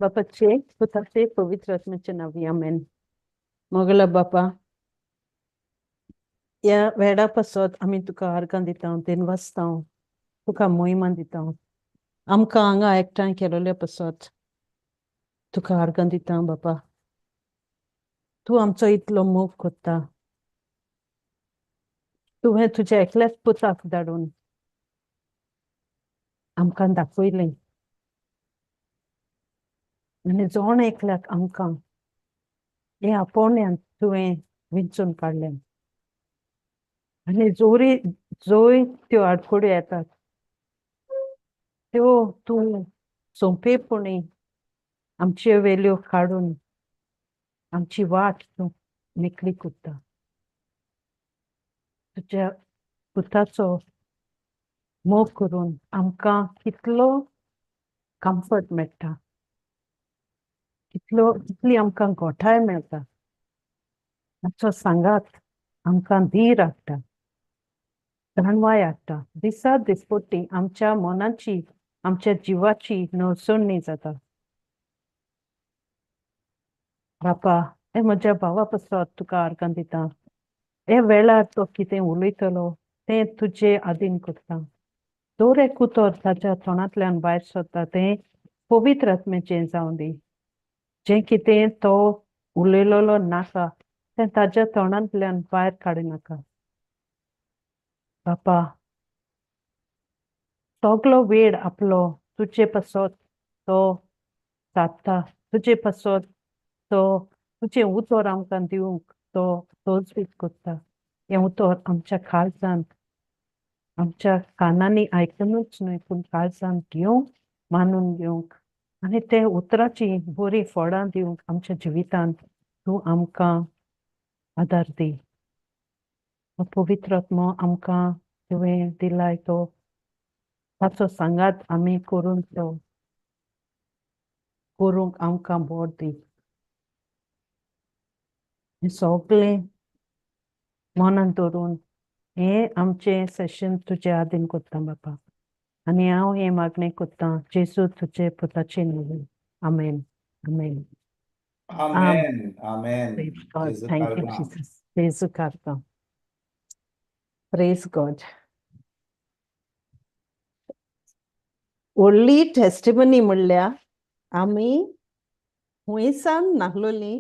बापाचे, पुताचे, पवित्र आत्म्याचे नांवी, आमेन. मोगला बापा, ह्या वेळा पासत आमी तुका आर्गां दिता, दिनवासता, तुका मोहिमा दिता. आमकां हांगा एकठांय केलोल्या पासत तुका आर्गां दिता बापा. तूं आमचो इतलो मोग करता, तुवें तुज्या एकल्याच पुताक धाडून आमकां दाखयलें आनी जोण एकल्याक आमकां हे आपोवण्यान तुवें विंचून काडलें. आनी जोरी जोय त्यो आडखळ्यो येतात त्यो तूं सोंपेपणी आमचे वेल्यो काडून आमची वाट तूं मेकळी करता. तुज्या पुताचो मोग करून आमकां कितलो कम्फर्ट मेळटा, कितलो कितली आमकां गोठाय मेळटा. ताचो सांगात आमकां धीर हाडटा, जाणवाय हाडटा. दिसा दिसपट्टी आमच्या मनाची, आमच्या जिवाची नवसणी जाता. बापा, हे म्हज्या भावा पासत तुका आर्गां दिता. हे वेळार तो कितें उलयतलो तें तुजे आदीन करता. दर एक उतर ताच्या तोंडांतल्यान भायर सरता तें पवित्र आत्म्याचें जावं दी. जें कितें तो उलयलेलो नाका तें ताज्या तोंडांतल्यान भायर काडनाका. बापा, सगलो वेळ आपलो तुजे पासत तो सादता, तुजे पासत तो तुजें उतर आमकां दिवंक तो तजवीज करता. हें उतर आमच्या काळजांत, आमच्या कानांनी आयकूनच न्हय पूण काळजांत घेवंक, मानून घेवंक आनी ते उतराची बरीं फळां दिवंक आमच्या जिवितांत तूं आमकां आदार दी. पवित्र आत्मो आमकां तुवें दिलाय तो ताचो सांगात आमी करून तो करूंक आमकां बोर दी. हें सगळें मनान दवरून हें आमचें सेशन तुजे आदीन करता बापा. आनी हांव हें मागणें करतां जेजू तुजे पुताचे नांवान, आमेन. आमेन. Amen. Amen. Praise God. Jesu Thank you, karga. Jesus. Jesu karga. Praise God. व्हडली टेस्टिमनी म्हणल्यार आमी हुंयसान नाहलोली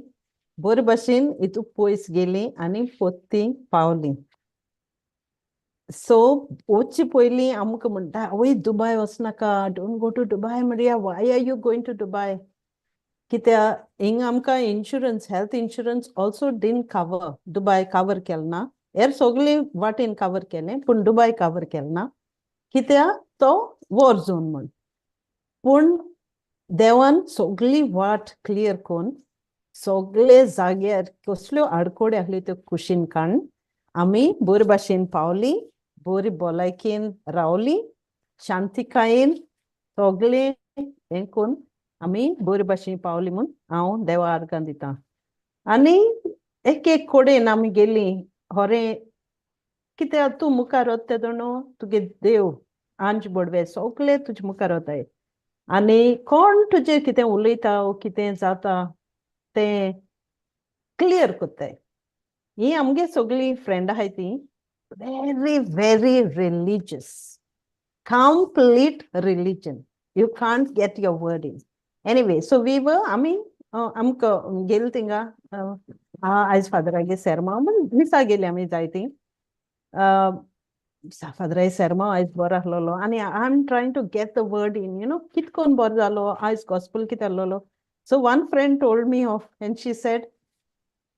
बरे भाशेन हितू पयस गेली आनी पोत्ती पावली. सो वचचे पयलीं आमकां म्हणटा, आवय दुबाय वचनाका, don't go to Dubai Maria, why are you going to Dubai? कित्याक हिंगा आमकां insurance, health insurance also didn't cover, Dubai cover केलें ना. हेर सगळे वाटेन कवर केलें पूण दुबाय कवर केलें ना, कित्याक तो वॉर झोन म्हूण. पूण देवान सगळी वाट क्लियर करून सगळे जाग्यार कसल्यो आडखळी आसल्यो त्यो कुशीन काडून आमी बरे भाशेन पावली, बरी भलायकेन रावली, शांतिकायेन सगळे हें करून आमी बरे भाशेन पावली म्हूण हांव देवा आर्गां दिता. आनी एक एक कडेन आमी गेलीं, होरें कित्याक तूं मुखार वता तेदो तुगे देव आंज बडवे सगळे तुजे मुखार वताय आनी कोण तुजेर कितें उलयता वो कितें जाता तें क्लियर करताय. ही आमगे सगळीं फ्रेंड आहाय ती very very religious, complete religion. You can't get your word in. Anyway, so we were आमी आमकां गेले थिंगा, आयज फादरागे सेरमांव म्हण मिसा गेली आमी जायतीं. फादरागे सेरमांव आयज बरो आसलेलो आनी I am trying to get the word in, you know, कित कोन्न बरो जालो आयज, गॉस्पल कितें आसलेलो. So one friend told me off and she said,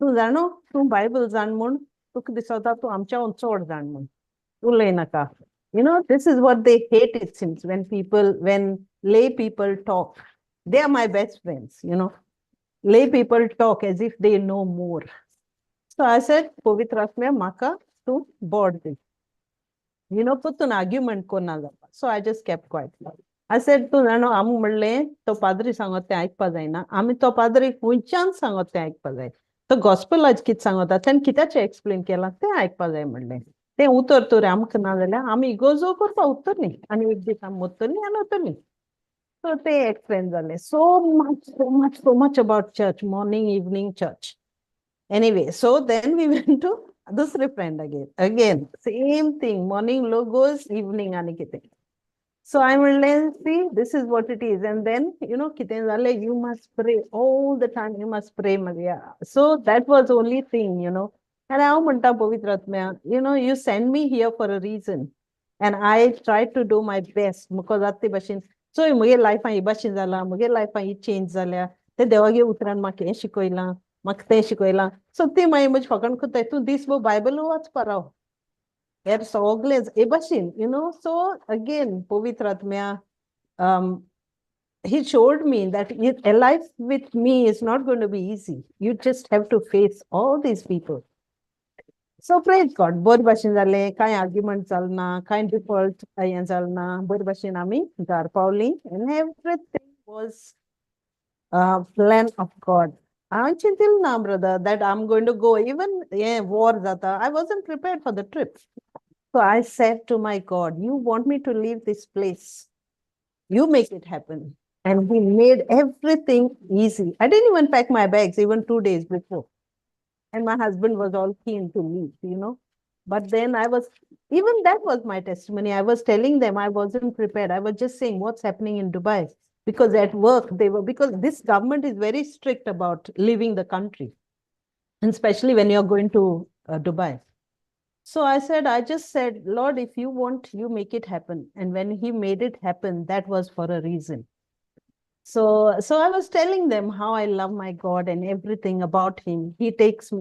तूं जाणो तूं बायबल जाण म्हूण तुका दिसता तूं आमच्याहून चड जाण म्हूण, उलय नाका. You know, this is what they hate, it seems, when people, when lay people talk. They are my best friends, you know. Lay people talk as if they know more. So I said, पवित्र आत्म्या म्हाका तूं बोड दी. You know, पुतून argument कोन्ना जावपा. So I just kept quiet. I said, तूं जाणो आमी म्हणलें तो पाद्री सांगत तें आयकपा जायना, आमी तो पाद्री खंयच्यान सांगत तें आयकपा जाय. तो गॉस्पल आज कितें सांगता तेणें कित्याचें एक्सप्लेन केलां तें आयकपा जाय म्हणलें. तें उतर तर आमकां ना जाल्यार आमी इगोर्जो करपा उरतलीं आनी एक दीस आमी मरतलीं आनी वतलीं. सो ते एक्सप्लेन जालें. So much, so much, so much about church, morning, evening church. Anyway, so then we went to दुसरे friend again. Again same thing, morning logos, evening आनी कितें. सो हांवें म्हणलें, see, this is what it is. And then कितें जालें, you must pray all the time, you must pray, Maria. So that was only thing. आनी हांव म्हणटा, पवित्र आत्म्या, you send me here for a reason and I try to do my best. म्हाका जाता ते भाशेन. चोय, म्हगे लायफान ही भाशेन जालां, म्हगे लायफान ही चेंज जाल्या, ते देवागे उतरान म्हाका हें शिकयलां, म्हाका तें शिकयलां. सो ती मागीर म्हजी फकाण करताय, तूं दीसभर बायबल वाचपा राव, हेर सगळें हे भाशेन. सो अगेन पवित्र आत्म्या, he showed me that a life with me is not going to be easy. You just have to face all these people. So praise God, बरे भाशेन जालें, कांय आर्ग्युमेंट जालना, कांय डिफॉल्ट हें जालना, बरे भाशेन आमी घर पावलीं and everything was plan of God. हांवें चिंतिलें ना, brother, that I am going to go. Even हें वॉर जाता, I wasn't prepared for the trip. So I said to my God, "You want me to leave this place? You make it happen." And he made everything easy. I didn't even pack my bags even 2 days before. And my husband was all keen to leave. But then I was, even that was my testimony. I was telling them I wasn't prepared. I was just saying what's happening in Dubai. Because at work they were, because this government is very strict about leaving the country. And especially when you're going to Dubai. So I said, I just said, "Lord, if you want, you make it happen." And when he made it happen, that was for a reason. So I was telling them how I love my God and everything about him. He takes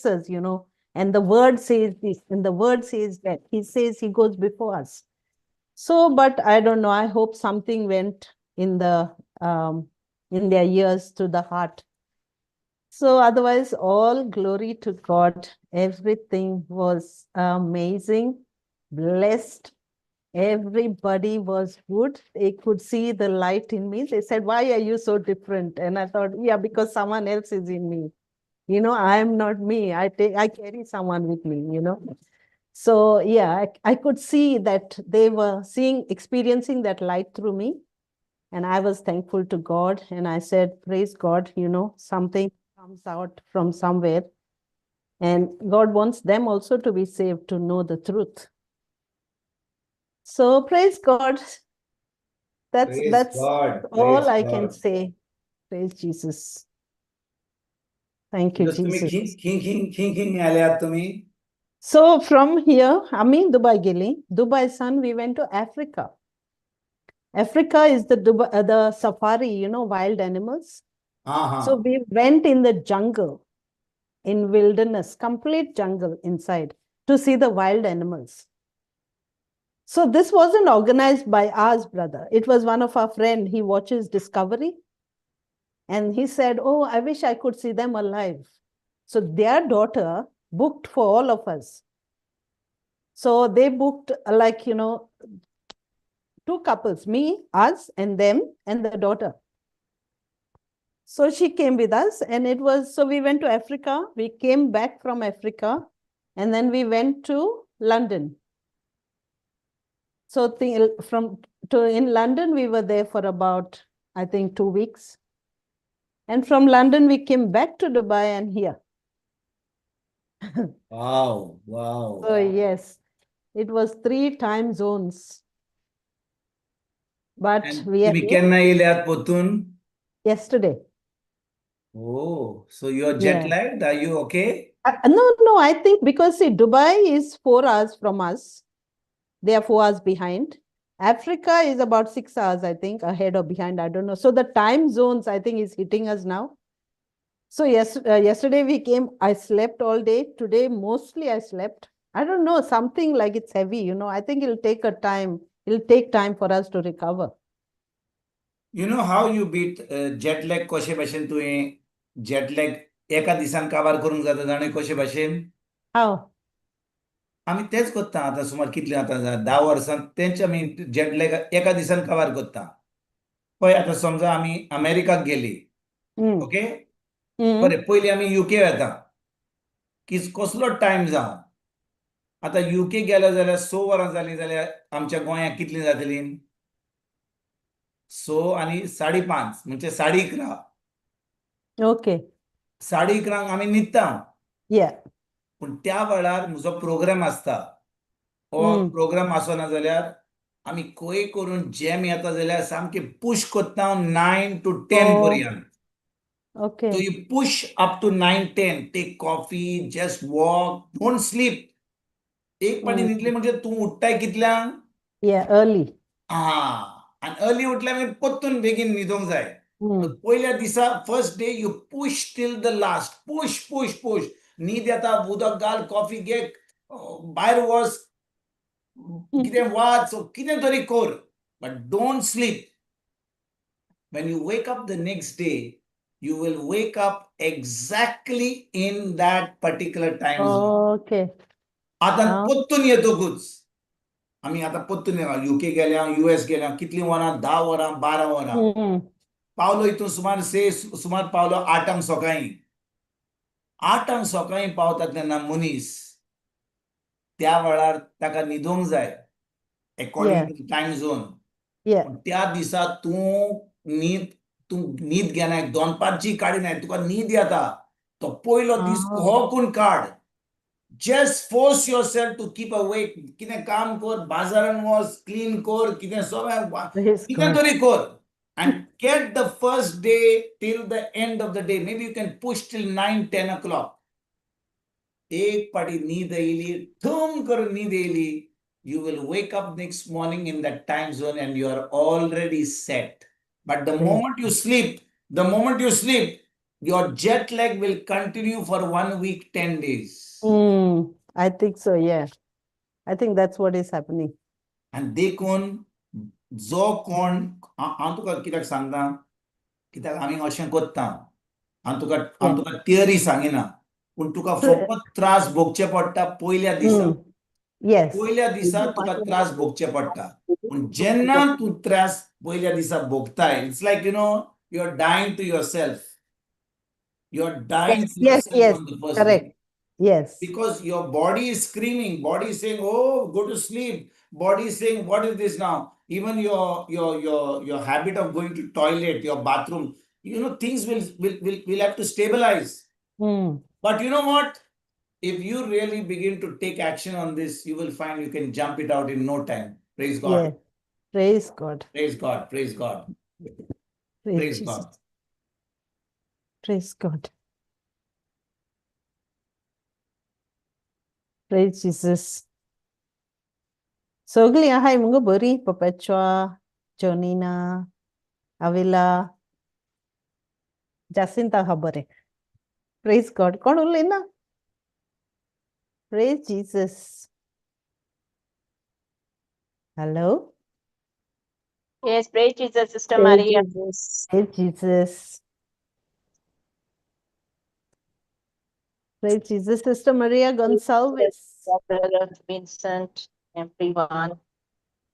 us, and the word says this, and the word says that. He says he goes before us. So, but I don't know. I hope something went in their ears to the heart. So otherwise, all glory to God. Everything was amazing, blessed. Everybody was good. They could see the light in me. They said, "Why are you so different?" And I thought, yeah, because someone else is in me. I am not me. I carry someone with me. So yeah, I could see that they were seeing, experiencing that light through me. And I was thankful to God. And I said, "Praise God, something comes out from somewhere. And God wants them also to be saved, to know the truth." So praise God. That's Praise that's God. All Praise I can God. Say. Praise Jesus. Thank you, Because तुम्ही Jesus. खी खी खी खी आल्यात तुम्ही? So from here, आमी Dubai गेली. Dubai sun, we went to Africa. Africa is the Dubai, the safari, wild animals. हा हा So we went in the jungle, in wilderness, complete jungle inside to see the wild animals. So this wasn't organized by us, brother. It was one of our friend. He watches Discovery. And he said, "Oh, I wish I could see them alive." So their daughter booked for all of us. So they booked like, two couples, me, us, and them, and the daughter. So she came with us, and it was so we went to Africa. We came back from Africa, and then we went to London. So from to in London, we were there for about, I think, 2 weeks. And from London, we came back to Dubai and here. So yes, it was three time zones. But And we are तुम्ही here केन्ना येयल्यात पोतून? Yesterday. Oh, so you're jet lagged? Are you okay? No, I think because, see, Dubai is 4 hours from us. They are 4 hours behind. Africa is about 6 hours, I think, ahead or behind. I don't know. So the time zones, I think, is hitting us now. So yes, yesterday we came. I slept all day. Today, mostly I slept. I don't know, something like it's heavy. I think it'll take a time. It'll take time for us to recover. You know how you beat jet lag? कशे भाशेन तुवें jet lag एका दिसान काबार करूंक जाता जाणा कशे भाशेन? How? आमी तेच करता आतां सुमार कितले आतां 10 वर्सां तेंच आमी जेट लॅग एका दिसान काबार करता. पळय आतां समजा आमी अमेरिकाक गेली, ओके, बरें, पयलीं आमी युके वता की कसलो टायम जावं, आतां युके गेले जाल्यार 6 वरां जालीं जाल्यार आमच्या गोंयाक कितलीं जातलीं? स आनी 5:30 म्हणजे 11:30. ओके. 11:30 आमी न्हिदता. पूण त्या वेळार म्हजो प्रोग्राम आसता. हो प्रोग्राम आसना जाल्यार आमी खंय करून जॅम येता जाल्यार सामकें पूश कोत्ता 9 to 10 पर्यंत. So you push up to 9, 10, take coffee, just walk, don't sleep. एक पाटी न्हिदले म्हणजे तूं उठ्ठाय कितल्यांक? Yeah, early. आं, आनी अर्ली उठल्यार मागीर परतून बेगीन न्हिदोंक जाय. पयल्या दिसा, first day, you push till the last, push, push, push. न्हीद येता, उदक घाल, कॉफी घे, भायर वच, कितें वाच, कितें तरी कर, but don't sleep. When you wake up the next day, you will wake up exactly in that particular time zone. आतां परतून येतकूच आमी आतां परतून युके गेल्या, युएस गेल्या, कितलीं वरां? 10 वरां, 12 वरां. पावलो हितून सुमार से सुमार पावलो 8 सकाळीं. 8 सकाळीं पावता तेन्ना मनीस त्या वेळार ताका न्हिदोंक जाय according to time zone. त्या दिसा तूं न्हीद घेनाय, दनपारची काडिनाय, तुका न्हीद येता, तो पयलो दीस हो कोण काड. Just force yourself to keep awake. कितें काम कर, बाजारान वच, क्लीन कर, कितें सगळें Praise कितें God. तरी कर and get the first day till the end of the day. Maybe you can push till 9, 10 o'clock. एक पाटी न्हीद येयली, थम करून न्हीद येयली, you will wake up next morning in that time zone and you are already set. But the moment you sleep, the moment you sleep, your jet lag will continue for one week, 10 days. I think so, yeah. I think that's what is happening. आनी देखून जो कोण, हांव तुका कित्याक सांगता, कित्याक आमी अशें करता, हांव तुका थियरी सांगिना, पूण तुका फकत त्रास भोगचे पडटा पयल्या दिसा. पयल्या दिसा तुका त्रास भोगचे पडटा, पूण जेन्ना तूं त्रास पयल्या दिसा भोगताय, it's like you are dying to yourself, you are dying to yourself on the first day. Correct. Yes. Because your body is screaming, body is saying, "Oh, go to sleep." Body is saying, "What is this now?" Even your habit of going to toilet, your bathroom, things will have to stabilize. But you know what? If you really begin to take action on this, you will find you can jump it out in no time. Praise God. Yeah. Praise God. Praise God. Praise God. Praise Praise Jesus. God. Praise God. Praise Jesus. सगळीं आहाय मुगो बरी? पपेचवा, जोनिना, अविला, जासिंता आहा बरें? Praise God. कोण उलयना? Praise Jesus. Hello. Yes, praise Jesus, Sister Praise Maria. Jesus. Praise Jesus. Praise Jesus, Sister Maria Gonsalves. Brother Vincent, everyone.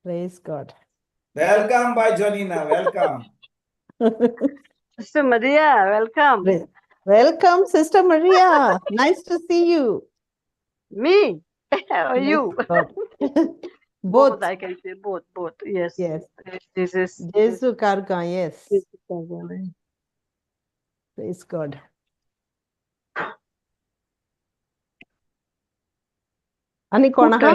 Praise God. Welcome by Jonina. Welcome. Sister Maria, welcome. Welcome, Sister Maria. Nice to see you. Me or you? Praise God. Both, Both. I can say both, both. Yes. Yes. Praise Jesus. Jesu Karga, yes. Jesus. Praise God. आनी कोण आहा?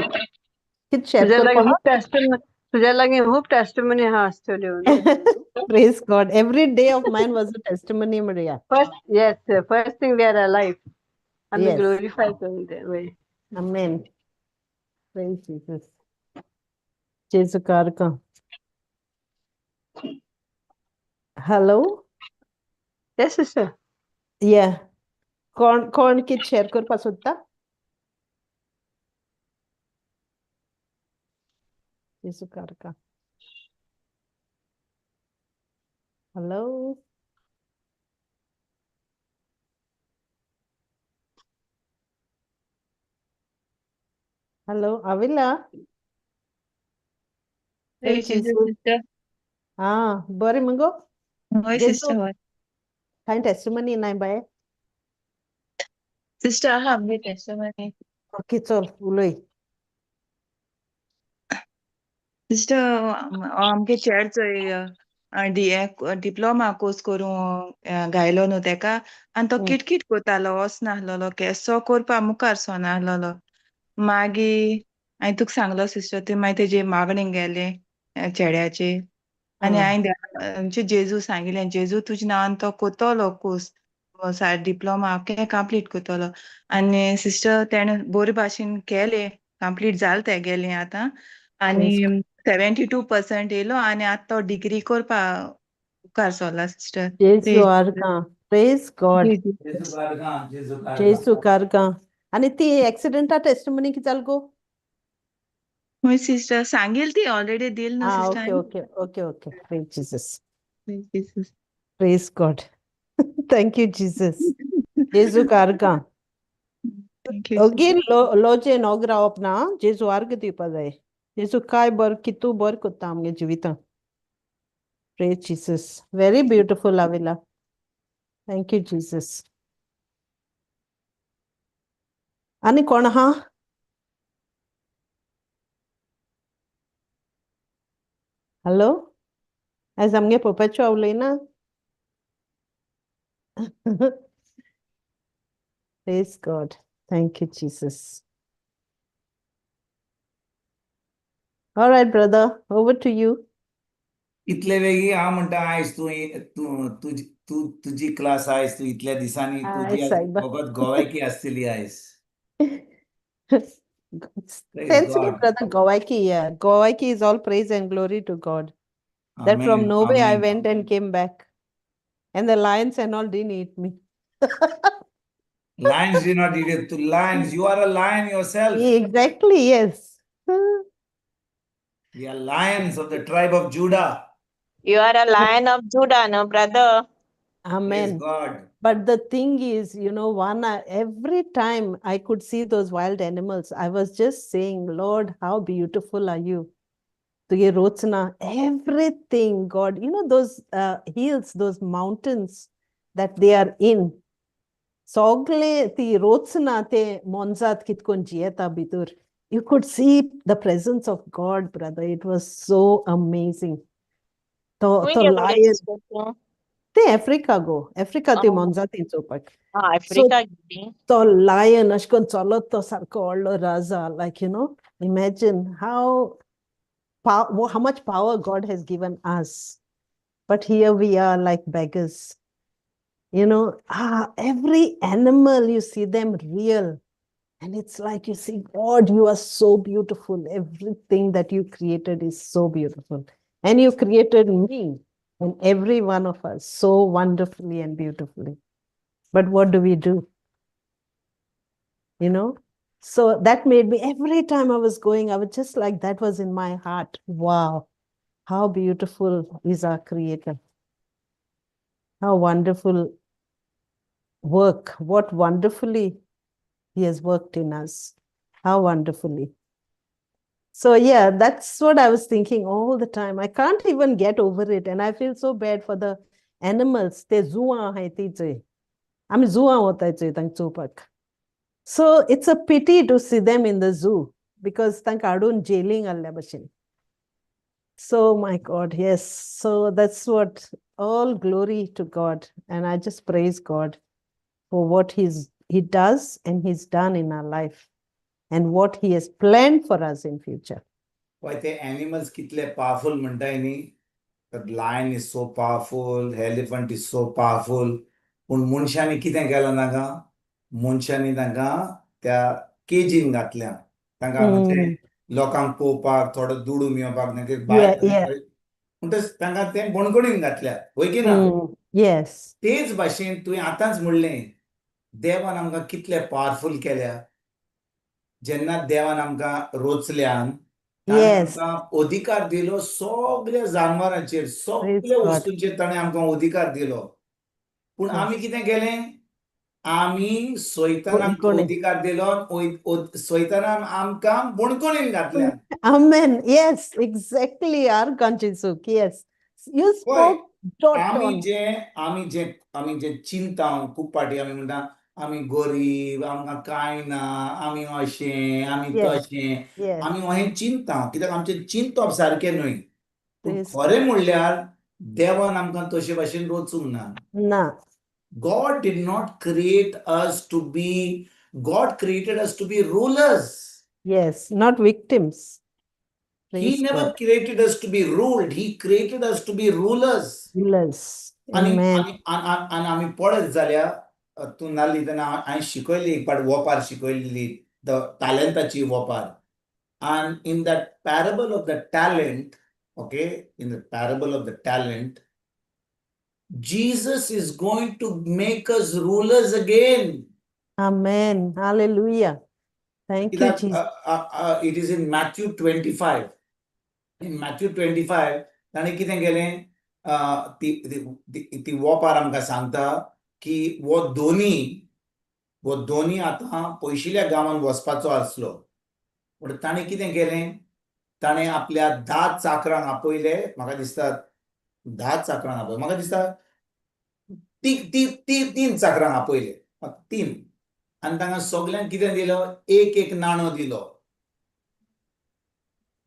कित share तुझ्या लागीं करपाक? खूब testimony, तुझ्या लागीं खूब टेस्टिमनी आहा आसतल्यो. Praise God. Every day of mine was a testimony, Maria. First, yes, first thing, we are alive. आमी glorify करून ते वय. Amen. Praise Jesus. Jesu Karga. Hello? Yes, sister. Yeah. कोण कोण कित शेअर करपाक सोदता? Jesu Karga. Hello? Hello, Avila? Praise Praise Jesus, Jesus. Sister. Ah, बरें मुगो? हय जेजू. सिस्टर, हय. कांय टेस्टिमनी नाय बाये? सिस्टर, आहा आमगे टेस्टिमनी. ओके, चल उलय. सिस्टर, आमगे चर्च डिप्लोमा कोर्स करूं घायलो न्हू तेका आनी तो किटकीट कोतालो, वचनासलेलो, केसो करपा मुखार सोनासलेलो. मागीर हांवें तुका सांगलो सिस्टर, ती मागीर तेजी मागणी गेले चेड्याची आनी हांवें आमचे जेजू सांगिल्लें, जेजू तुज्या नांवान तो कोतलो कोर्स, डिप्लोमा आख्खें कंप्लीट कोतलो. आनी सिस्टर तेणें बरे भाशेन केलें, कंप्लीट जालें तेगेलें आतां आनी 72% येयलो आनी आतां तो डिग्री करपा मुखार सरला सिस्टर. जेजू आर्गां, प्रेज गॉड. जेजू आर्गां, जेजू आर्गां. जेजू आर्गां. आनी ती एक्सिडेंटा टेस्टिमनी कितें जाल गो? हय सिस्टर, सांगील ती ऑलरेडी दिल न्हू ah sister. Okay okay okay okay. Praise Jesus. Jesus. Praise God. Thank you Jesus. जेजू आर्गां. Thank you. ओगी लोजे नोग रावप ना, जेजू आर्ग दिवपा जाय. जेजू काय बर कितू बर कोत्ता आमगे जिवितां. Praise Jesus. Very beautiful Avila. Thank you Jesus. आनी कोण आहा? हॅलो, आयज आमगे पप्पाच्यो उलयना. Praise God. Thank you, Jesus. All right, brother, over to you. इतले वेगळी हांव म्हणटा आयज तूं तूं तुजी तूं तुजी क्लास आयज तूं इतल्या दिसांनी तुजी आय सायबा. फकत गोवायकी आसतली आयज. Praise Sensitive God. Brother, Gowaiki, yeah. Gowaiki is all praise and glory to God. That from Amen. Norway I Amen. went and came back. And the lions and all didn't eat me. Lions did not eat it. To lions, you are a lion yourself. Exactly, yes. We are lions of the tribe of Judah. You are a lion of Judah, no, brother? Praise Amen. God. But the thing is, you know, one, every time I could see those wild animals, I was just saying, Lord, how beautiful are you? तुगे रोचना, everything, God, you know, those hills, those mountains that they are in. सगळे ती रोचना ते मोनजात कितकोन जियेता भितर. You could see the presence of God, brother. It was so amazing. तो खंय तो गेलो रे lion sister तूं? ते आफ्रिका गो, आफ्रिका ती आं. मोनजाती चोवपाक. आं, आफ्रिका गेली. तो लायन अशें करून चलत तो सारको व्हडलो राजा, like you know, imagine how much power God has given us. But here we are like beggars. You know, every animal, you see them real. And it's like you see, God, you are so beautiful. Everything that you created is so beautiful. And you created me and every one of us so wonderfully and beautifully. But what do we do? You know? So that made me, every time I was going, I was just like, that was in my heart. Wow, how beautiful is our Creator. How wonderful work, what wonderfully He has worked in us. How wonderfully. So yeah, that's what I was thinking all the time. I can't even get over it. And I feel so bad for the animals. ते जुआं आहाय ती चोय. आमी जुआं वताय चोय तांकां चोवपाक. So it's a pity to see them in the zoo because तांकां हाडून जेलींग घाल्ल्या भशेन. So my God, yes. So that's what, all glory to God. And I just praise God for what He does and He's done in our life and what He has planned for us in future. पळय ते animals कितले powerful म्हणटाय न्ही, तर lion is so powerful, elephant is so powerful. पूण मनशांनी कितें केलां तांकां, मनशांनी तांकां त्या केजीन घातल्या तांकां, म्हणजे लोकांक पळोवपाक थोडो दुडू मेळपाक तांकां भायर, म्हणटच तांकां तें बणकणीन घातल्या, वय की ना? Yes. तेच भाशेन तुवें आतांच म्हणलें, देवान आमकां कितले पावरफूल केल्या. जेन्ना देवान आमकां रोचल्यान, ताणें आमकां अधिकार दिलो सगळ्या जानवरांचेर, सगळ्या God. वस्तूंचेर ताणें आमकां अधिकार दिलो. पूण आमी कितें केलें? आमी सैतानाक बणकणी. अधिकार दिलो, सैतानान आमकां बणकणीन घातल्या. Amen. Yes, exactly. Our conscience. Yes. You spoke dot आमी on. जे चिंता खूब फावटी आमी म्हणटा, आमी गरीब, आमकां कांय ना, आमी अशें, आमी तशें. आमी अहें चिंता कित्याक आमचें चिंतप सारकें न्हय. पूण Praise खरें म्हणल्यार देवान आमकां तशे भाशेन रचूंक ना. ना. God did not create us to be, God created us to be rulers. Yes, not victims. He Praise never God. Created us to be ruled. He created us to be rulers. Rulers. आनी Amen. आनी आनी आमी पळयत जाल्यार तूं नाल्ली तेन्ना हांवें शिकयली एक पाट वोपार शिकयल्ली, the तालेंताची वोपार. And in that parable of the talent, okay, in the parable of the talent, Jesus is going to make us rulers again. Amen. Hallelujah. Thank you, कित्याक Jesus. It is in Matthew 25. In Matthew 25 ताणें कितें केलें, ती ती- ती वोपार आमकां सांगता की वो दोनी आतां पयशिल्ल्या गांवांत वचपाचो आसलो, पूण ताणें कितें केलें, ताणें आपल्या 10 चाकरांक आपयले. म्हाका दिसता 10 चाकरांक आपयले, म्हाका दिसता ती ती ती तीन चाकरांक आपयले, तीन. आनी तांकां सगल्यांक कितें दिलो? एक एक नाणो दिलो.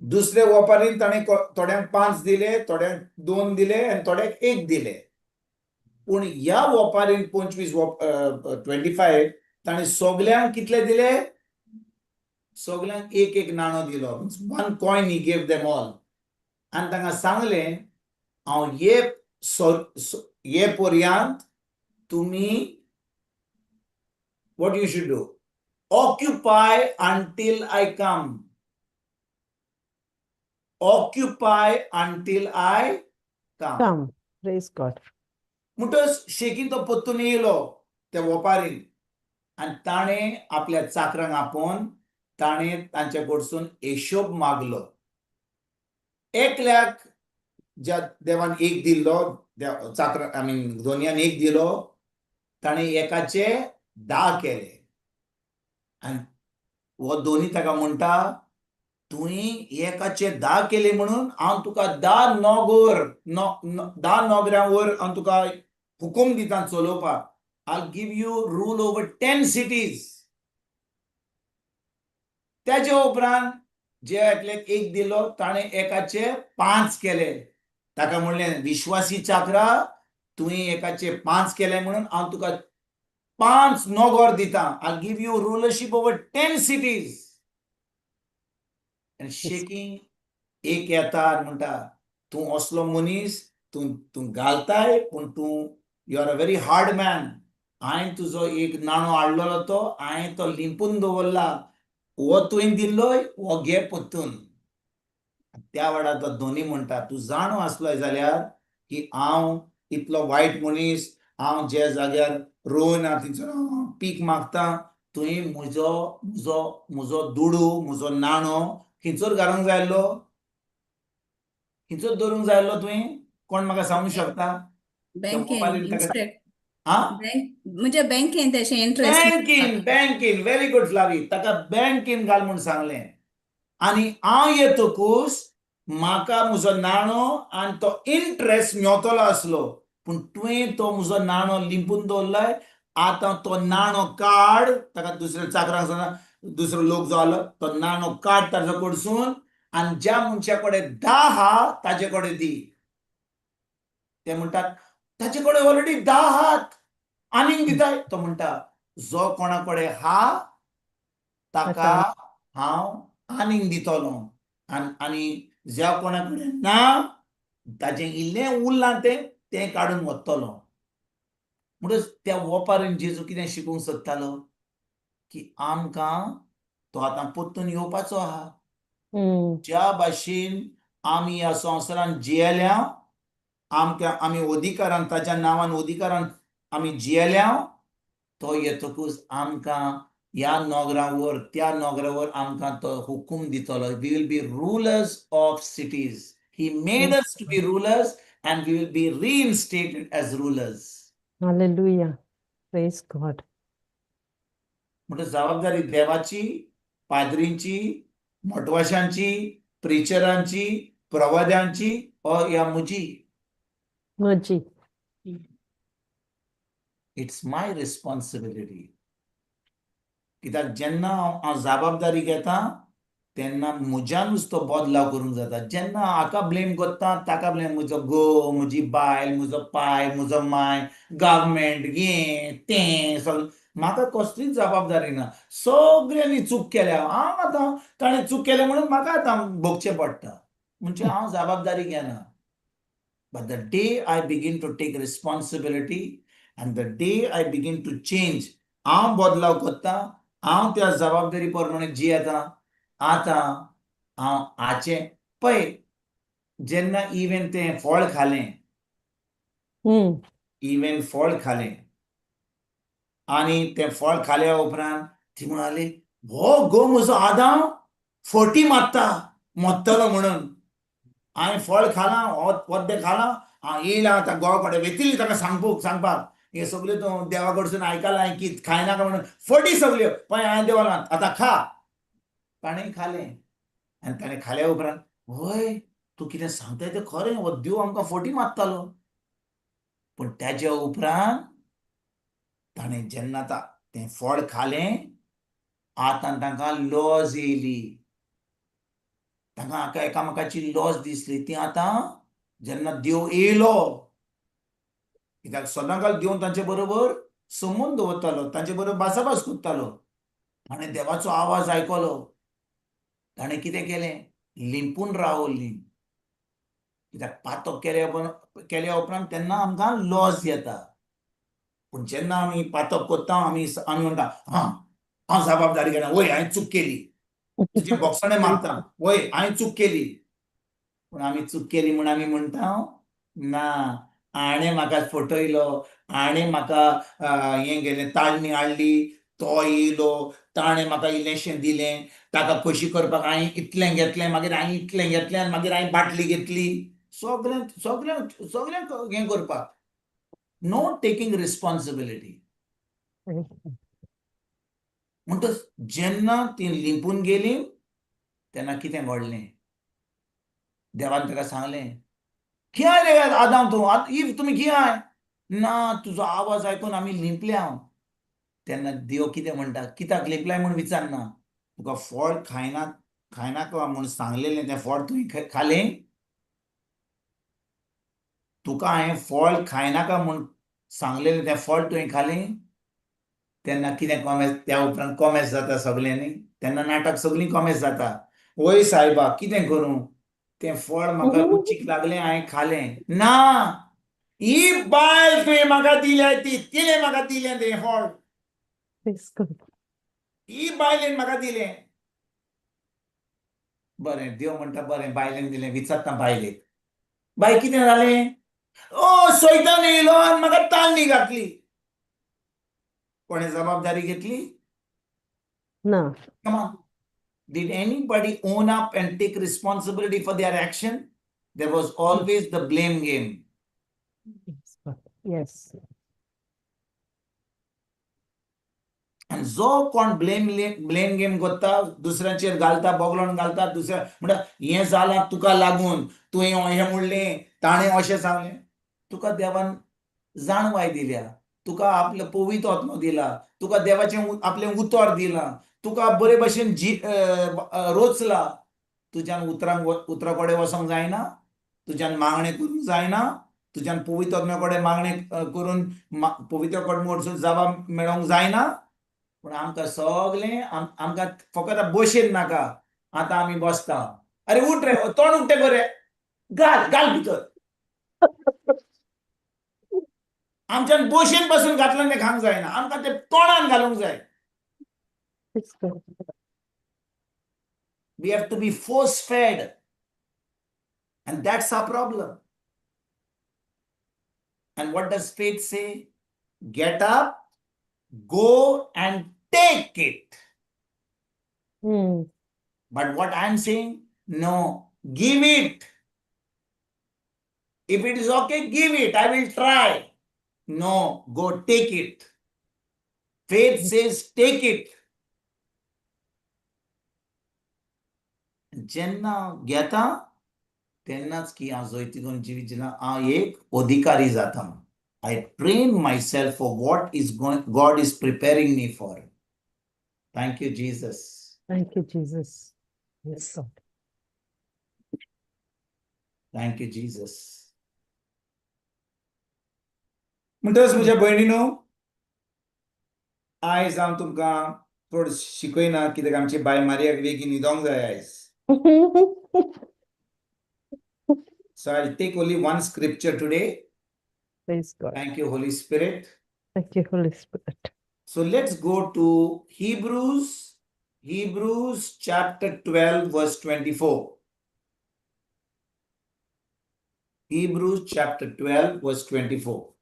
दुसरे वोपारीन ताणें थोड्यांक पांच दिले, थोड्यांक दोन दिले आनी थोड्यांक एक दिले. पूण ह्या वोपारीन 25, 25, ताणें सगल्यांक कितले दिले? सगल्यांक एक एक नाणो दिलो. One coin he gave them all. आनी तांकां सांगलें, हांव ये पर्यंत तुमी what you should do? Occupy until I come. Occupy until I come. Come. Praise God. म्हणटच शेकीन तो परतून येयलो त्या वोपारीन आनी ताणें आपल्या चाकरांक आपोवन ताणें तांच्या कडसून हिशोब मागलो. एकल्याक ज्या देवान एक दिल्लो, चाकरा, I mean, धोनयान एक दिलो, ताणें एकाचे 10 केले. आनी हो दोनी ताका म्हणटा, तुवें एकाचे 10 केले म्हणून हांव तुका 10 नोगोर, 10 नोगऱ्यां वर हांव तुका हुकूम दिता चलोवपाक. I give you rule over 10 cities. त्याच्या उपरांत जे एकल्याक एक दिलो, ताणें एकाचे पांच केले. ताका म्हणलें, विश्वासी चाकरा, तुवें एकाचे पांच केले म्हणून हांव तुका पांच नोगोर दिता. I give you rulership over 10 cities. आनी शेकी एक येता आनी म्हणटा, तूं असलो मनीस, तूं तूं घालताय पूण तूं, you are a very hard man. हांवें तुजो एक नाणो हाडलेलो तो हांवें तो लिंपून दवरला. हो तुवें दिल्लोय, हो घे परतून. त्या वेळार तो दोनी म्हणटा, तूं जाणो आसलोय जाल्यार की हांव इतलो वायट मनीस, हांव ज्या जाग्यार रोयना थंयसर हांव पीक मागता, तुवें म्हजो दुडू, म्हजो नाणो खंयसर घालूंक जाय आसलो? खंयसर दवरूंक जाय आसलो तुवें? कोण म्हाका सांगूंक शकता? बँकेन. मोबायलीन ताका इन्स्टेड हा. बँक म्हणजे बँकेन तेशें इंट्रस्ट. बँकीन, बँकीन. व्हेरी गुड फ्लावी. ताका बँकीन घाल म्हूण सांगलें आनी हांव येतकूच म्हाका म्हजो नाणो आनी तो इंट्रस्ट मेवतलो आसलो, पूण तुवें तो म्हजो नाणो लिंपून दवरलाय. आतां तो नाणो काड. ताका दुसऱ्या चाकरांक सांगता, दुसरो लोक जो आलो तो नाणो काड ताजो कडसून आनी ज्या मनशा कडेन 10 आहा ताजे कडेन दी. ते म्हणटात, ताचे कडेन ऑलरेडी 10 आहात, आनीक दिताय? तो म्हणटा, जो कोणा कडेन हा ताका हांव आनीक दितलो आनी ज्या कोणा कडेन ना ताजें इल्लें उरलां तें तें काडून वतलो. म्हणटच त्या वोपारीन जेजू कितें शिकोवंक सोदतालो की आमकां तो आतां परतून येवपाचो आहा. ज्या भाशेन आमी ह्या संवसारान जियेल्या, आमकां आमी अधिकारान, ताच्या नांवान अधिकारान आमी जियेल्या, तो येतकूच आमकां ह्या नोगरावर त्या नोगरावर आमकां तो हुकूम दितलो. We will be rulers of cities. He made us to be rulers and we will be reinstated as rulers. Hallelujah. Praise God. म्हणटच जबाबदारी देवाची, पाद्रींची, मोटवाशांची, प्रिचरांची, प्रवाद्यांची or या म्हजी? म्हजी. It's my responsibility. कित्याक जेन्ना हांव जबाबदारी घेता तेन्ना म्हज्यानूच तो बदलाव करूंक जाता. जेन्ना हाका ब्लेम करता ताका ब्लेम, म्हजो घोव, म्हजी बायल, म्हजो पाय, म्हजो माय, गव्हर्मेंट, हें तें सगळें, म्हाका कसलीच जबाबदारी ना. सगळ्यांनी चूक केल्या, हांव आतां ताणें चूक केल्या म्हणून म्हाका आतां भोगचें पडटा, म्हणजे हांव जबाबदारी घेना. But the day I begin to take responsibility and the day I begin to change, हांव बदलाव करता, हांव त्या जबाबदारी प्रमाणे जियेता. आतां हांव हाचें पळय, जेन्ना इवन तें फळ खालें, इवन फळ खालें आनी तें फळ खाल्या उपरांत ती म्हणाली, हो गो म्हजो आदांव फटी मारता मरतलो म्हणून, हांवें फळ खालां, वद्दें खालां, हांव येयलां आतां गोवा कडेन वेतली ताका सांगपाक, हें सगळें तूं देवा कडसून आयकलां की खायनाका म्हणून, फटी सगल्यो, पळय हांवें देवाला आतां खा. ताणें खालें आनी ताणें खाल्या उपरांत, वय तूं कितें सांगताय तें खरें, हो देव आमकां फटी मारतालो. पूण ताज्या उपरांत ताणें जेन्ना तें फळ खालें, आतां तांकां लॉज येयली, तांकां एकामेकाची लॉज दिसली. ती आतां जेन्ना देव येयलो, कित्याक सदांकाल देव तांचे बरोबर संबंद दवरतालो, तांचे बरोबर भासाभास करतालो. ताणें देवाचो आवाज आयकलो, ताणें कितें केलें, लिंपून रावली. कित्याक पातक केल्या उपरांत तेन्ना आमकां लॉज येता. पूण जेन्ना आमी पातक करता, आमी आमी म्हणटा, हां हांव जबाबदारी घेना, वय हांवें चूक केली, तुजे बोक्साणे मारता, वय हांवें चूक केली. पूण आमी चूक केली म्हूण आमी म्हणटा, ना हाणें म्हाका फटयलो, हाणें म्हाका हें गेलें, ताळणी हाडली, तो येयलो, ताणें म्हाका इल्लेंशें दिलें, ताका खोशी करपाक हांवें इतलें घेतलें, मागीर हांवें इतलें घेतलें आनी मागीर हांवें बाटली घेतली. सगळें सगळें सगळें हें करपाक, नो टेकींग रिस्पॉन्सिबिलिटी. म्हणटच जेन्ना ती लिंपून गेली तेन्ना कितें घडलें, देवान ताका सांगलें, कितें रे आदाम तूं, if तुमी कितें ना, तुजो आवाज आयकून आमी लिंपल्या. तेन्ना देव कितें म्हणटा, कित्याक लिंपलाय म्हूण विचारना, तुका फळ खायना खायनाका म्हूण सांगलेलें तें फळ तुवें खालें, तुका हांवें फळ खायनाका म्हूण सांगलेलें तें फळ तुवें खालें. तेन्ना कितें कॉमेस, त्या उपरांत कॉमेस जाता सगल्यांनी, तेन्ना नाटक सगळीं कॉमेस जाता. वय सायबा कितें करूं, तें फळ म्हाका रुचीक लागलें, हांवें खालें. ना, ही बायल तुवें म्हाका दिल्या ती, तिणें म्हाका दिलें तें फळ, ही बायलेन म्हाका दिलें. बरें, देव म्हणटा बरें बायलेन दिलें, विचारता बायलेक, बाय कितें जालें, ओ सैतान येयलो आनी म्हाका ताळणी घातली. कोणें जबाबदारी घेतली ना. Come on. Did anybody own up and take responsibility for their action? There was always the blame game. Yes. आनी जो कोण ब्लेम गेम करता, दुसऱ्यांचेर घालता, बोगलोण घालता, दुसऱ्या म्हणटा हें जालां तुका लागून, तुवें हें म्हणलें, ताणें अशें सांगलें. तुका देवान जाणवाय दिल्या, तुका आपलो पवित्र आत्मो दिला, तुका देवाचें आपलें उतर दिलां, तुका बरे भशेन रोचला. तुज्यान उतरा कडेन वचोंक जायना, तुज्यान मागणें करूंक जायना, तुज्यान पवित्र आत्म्या कडेन मागणें करून पवित्र कडेन वचून जबाब मेळोवंक जायना. पूण आमकां सगळें आमकां फकत बशेन नाका, आतां आमी बसता, अरे उठ रे, तोंड उक्तें कर रे, घाल घाल भितर. आमच्यान बशेन बसून घातल्यान तें खावंक जायना, आमकां तें तोंडान घालूंक जाय. We have to be force fed, and that's our problem. And what does faith say? Get up, go and take it. But what I'm saying, no, give it. If it is okay, give it. I will try. No, go take it. Faith says take it. जेन्ना घेता तेन्नाच की हांव जैतिवंत जिवीत जिना, हांव एक अधिकारी जाता. I train myself for what is God is preparing me for. Thank you, Jesus. Thank you, Jesus. Yes, God. Thank you Jesus. म्हणटकच म्हज्या भयणीनो, आयज हांव तुमकां चड शिकयना, कित्याक आमची बाय मारियाक बेगीन न्हिदोंक जाय आयज. So I take only one scripture today. Praise God. Thank you, Holy Spirit. Thank you, Holy Spirit. So let's go to Hebrews chapter 12, verse 24. Hebrews chapter 12, verse 24.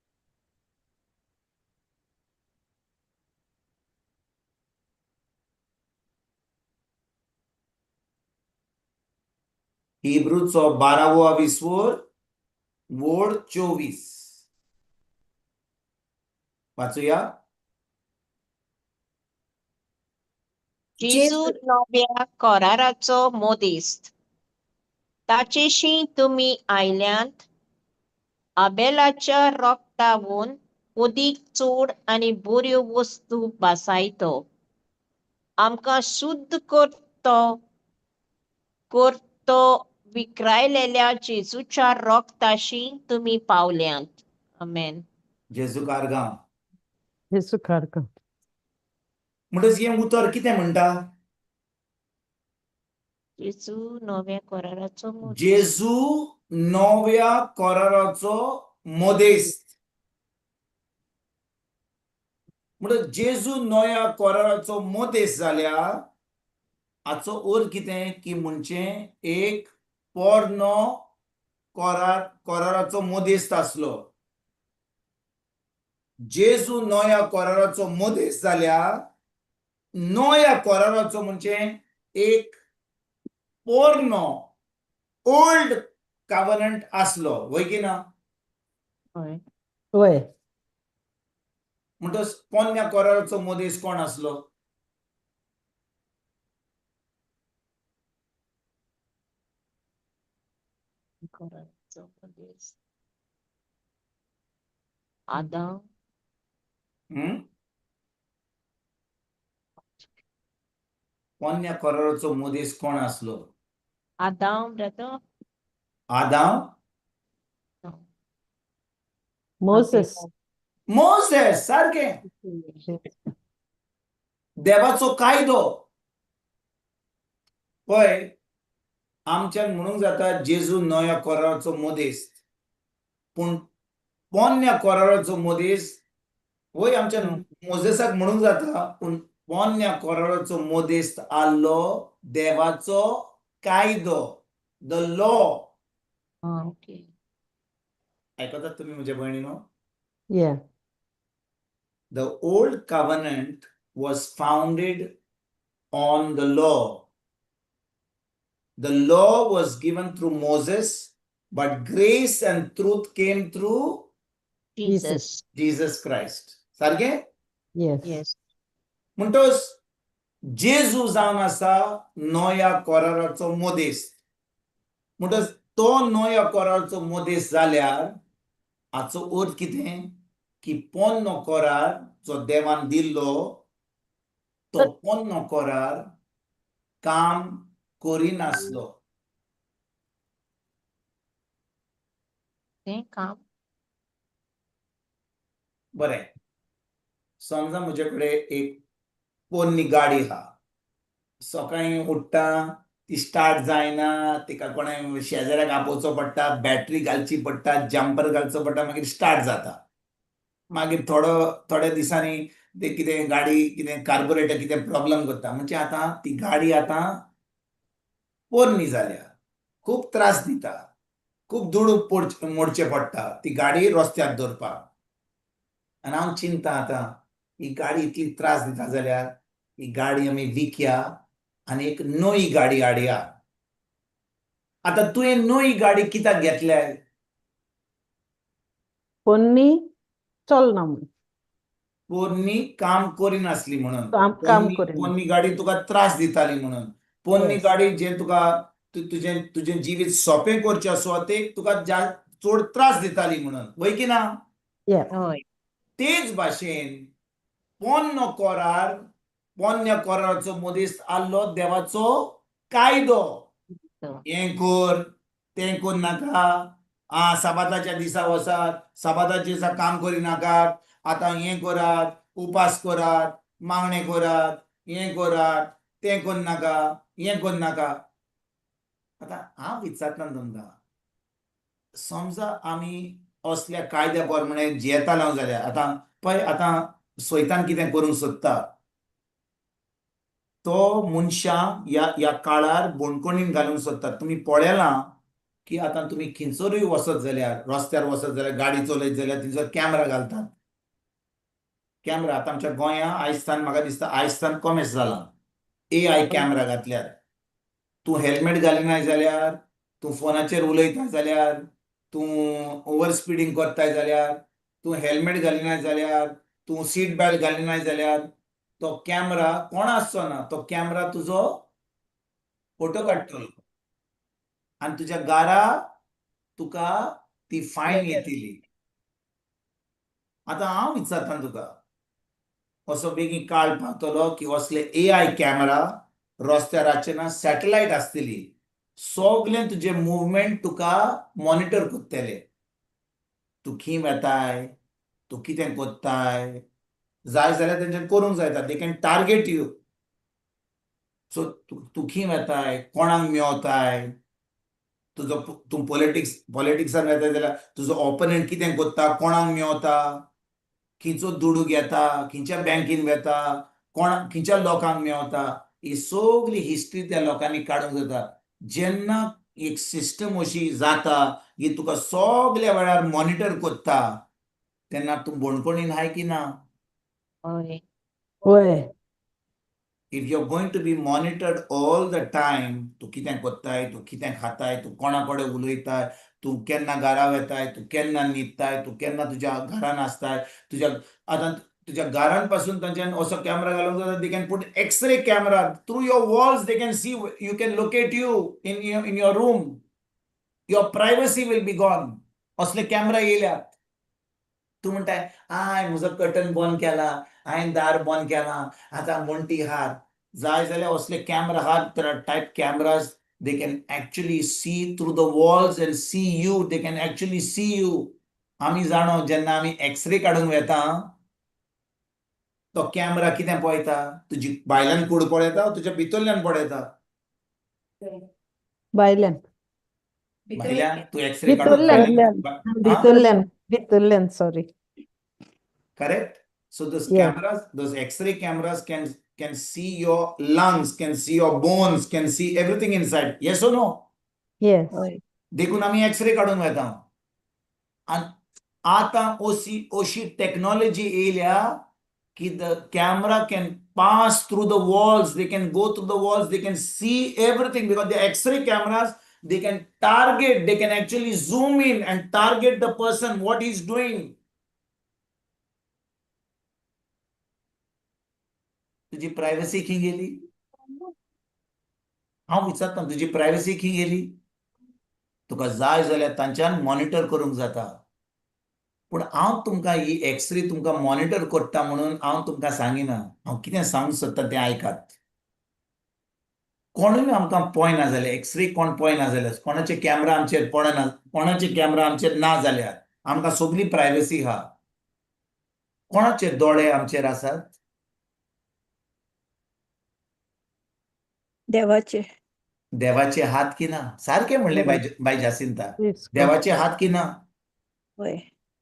हिब्रूचो 12वो विस्वोर वोड 24 वाचूया. जेजू नव्या कराराचो मोदिस्त, ताचेशी तुमी आयल्यांत आबेलाच्या रोगतावून उदीक चड आनी बऱ्यो वस्तू भासायतो आमकां शुद्ध करतो करतो विक्रायलेल्या जेजूच्या रोगताशी तुमी पावल्यांत. आमेन. जेजू कारगांव. जेजू कारगांव. म्हणटच हें उतर कितें म्हणटा? जेजू नव्या कराराचो मोदिस्त. जेजू नव्या कराराचो मोदेस्त. म्हणटच जेजू नव्या कराराचो मोदेस्त जाल्यार हाचो अर्थ कितें की म्हणजे एक पोरनो कराराचो मोदेस्त आसलो. जेजू नव्या कराराचो मोदेस्त जाल्यार नव्या कराराचो म्हणजे एक पोरनो ओल्ड कव्हनंट आसलो, वय की ना? हय. वय. म्हणटच पोन्न्या कराराचो मोदेस कोण आसलो? कराराचो मोदेस्त आदाम. हम्म? पोन्न्या कराराचो मोदेस कोण आसलो? आदाम, ब्रदर. आदाम. मोसेस. मोसेस, सारकें. देवाचो कायदो. पळय, आमच्यान म्हणूंक जाता जेजू नव्या कराराचो मोदेस्त, पूण पोन्न्या कराराचो मोदेस वय आमच्या मोजेसाक म्हणूंक जाता, पूण पोन्न्या कराराचो मोदेस्त आहलो देवाचो कायदो, the law. Okay. आयकतात तुमी म्हज्या भयणीनो? Yeah. The old covenant was founded on the law. The law was given through Moses, but grace and truth came through Jesus. Jesus Christ. सारकें? Yes. Yes. म्हणटच जेजू जावन आसा नव्या कराराचो मोदेस. म्हणटच तो नव्या कराराचो मोदेस जाल्यार हाचो अर्थ कितें की पोन्नो करार जो देवान दिल्लो तो पोन्नो करार काम करिनासलो. तें काम बरें, समजा म्हजे कडेन एक पोन्नी गाडी आहा. सकाळीं उठ्ठा, ती स्टार्ट जायना. तिका कोणाय शेजाऱ्याक आपोवचो पडटा, बॅटरी घालची पडटा, जम्पर घालचो पडटा, मागीर स्टार्ट जाता. मागीर थोड्या दिसांनी ते कितें गाडी कितें कार्बोरेटर कितें प्रॉब्लम करता. म्हणजे आतां ती गाडी आतां पोरणी जाल्या, खूब त्रास दिता, खूब दुडू मोडचे पडटा ती गाडी रस्त्यार दवरपाक. आनी हांव चिंता, आतां ही गाडी इतली त्रास दिता जाल्यार ही गाडी आमी विकया आनी एक नवी गाडी हाडया. आतां तुवें नवी गाडी कित्याक घेतल्या? पोन्नी चलना म्हूण. पोरणी काम करिनासली म्हणून. काम करिना. पोन्नी गाडी तुका त्रास दिताली म्हणून. पोन्नी गाडी जे तुका तुजें जिवीत सोंपें करचें आसो ते तुका चड त्रास दिताली म्हणून, वय की ना? Yeah. हय. तेच भाशेन पोन्नो करार, पोन्न्या कराराचो मदीस आहलो देवाचो कायदो, हें कर तें कर नाका, आ साबाताच्या दिसा वसात, साबाताच्या दिसा काम करिनाकात, आतां हें करात, उपास करात, मागणें करात, हें करात, तें करनाका, हें करनाका. आतां हांव विचारता तुमकां, समजा आमी असल्या कायद्या प्रमाणे जियेतालो जाल्यार आतां पळय आतां स्वैतान कितें करूंक सोदता तो मनशांक ह्या ह्या काळार बणकोणीन घालूंक सोदता. तुमी पळयलां की आतां तुमी खंयसरूय वचत जाल्यार, रस्त्यार वचत जाल्यार, गाडी चलयत जाल्यार थंयसर कॅमरा घालतात. कॅमरा आतां आमच्या गोंया आयज म्हाका दिसता आयज कॉमेस जालां, एआय कॅमरा घातल्यार. तूं हेल्मेट घालिनाय जाल्यार, तूं फोनाचेर उलयता जाल्यार, तूं ओवर स्पिडींग करताय जाल्यार, तूं हेल्मेट घालिनाय जाल्यार, तूं सीट बेल्ट घालिनाय जाल्यार, तो कॅमरा कोण आसचो ना, तो कॅमरा तुजो फोटो काडटलो आनी तुज्या घरा तुका ती फायन येतली. आतां हांव विचारता तुका, असो बेगीन काळ पावतलो की असले एआय कॅमरा रस्त्यार आसचे ना, सॅटेलायट आसतली, सगळें तुजें मुवमेंट तुका मॉनिटर करतले. तूं खंय वेताय, तूं कितें करताय, जाय जाल्यार तेंच्यान करूंक जायता, they can target you. So तूं खंय वेताय, कोणाक मेवताय, तुजो तूं पॉलिटिक्सान वेताय जाल्यार तुजो ऑपोनंट कितें करता, कोणाक मेवता, खंयचो दुडू घेता, खंयच्या बँकीन वेता, कोणा खंयच्या लोकांक मेवता, ही सगळी हिस्ट्री त्या लोकांनी काडूंक जाता. जेन्ना एक सिस्टम अशी जाता की तुका सगल्या वेळार मॉनिटर करता तेन्ना तूं बणकोणीन हाय की ना? हय. वय. If you are going to be monitored all the time, तूं कितें करताय, तूं कितें खाताय, तूं कोणा कडेन उलयताय, तूं केन्ना घरा वेताय, तूं केन्ना न्हिदताय, तूं केन्ना तुज्या घरान आसताय, तुज्या आतां तुज्या घरान पासून तांच्यान असो कॅमरा घालूंक जाता. They can put x-ray camera through your walls, they can see, you can locate you in your room, your privacy will be gone. असले कॅमरा येयल्यात. तूं म्हणटाय I म्हजो कर्टन बंद केला, हांवें दार बंद केलां, आतां वण्टी हार जाय जाल्यार असले कॅमरा आहात, type cameras, they can actually see through the walls and see you, they can actually see you. आमी जाणो जेन्ना आमी एक्सरे काडूंक वेता तो कॅमरा कितें पळयता, तुजी भायल्यान कूड पळयता, तुज्या भितरल्यान पळयता? भायल्यान. भायल्यान तूं एक्सरे काडूंक भितरल्यान. भितरल्यान, भितरल्यान, sorry. Correct? So those Yeah. cameras, those X-ray cameras can see your lungs, can see your bones, can see everything inside. Yes or no? Yes. हय. देखून आमी एक्सरे काडूंक वेता. आनी आतां अशी अशी टॅक्नोलॉजी येयल्या की the camera can pass through the walls, they can go through the walls, they can see everything because the X-ray cameras, they can target, they can actually zoom in and target the person, what he's doing. तुजी privacy खंय गेली? हांव विचारता, तुजी privacy खंय गेली? तुका जाय जाल्यार तांच्यान मॉनिटर करूंक जाता. पूण हांव तुमकां ही एक्सरे तुमकां मॉनिटर करता म्हणून हांव तुमकां सांगिना. हांव कितें सांगूंक सोदता तें आयकात. कोणूय आमकां पळयना जाल्यार, एक्सरे कोण पळयना जाल्यार, कोणाचे कॅमरा आमचेर पडना, कोणाचे कॅमरा आमचेर ना जाल्यार आमकां सगळी प्रायव्हसी आहा. कोणाचे दोळे आमचेर आसात? देवाचे. देवाचे हात की ना? सारकें म्हणलें बाय बाय जासिंता, देवाचे हात की ना? वय.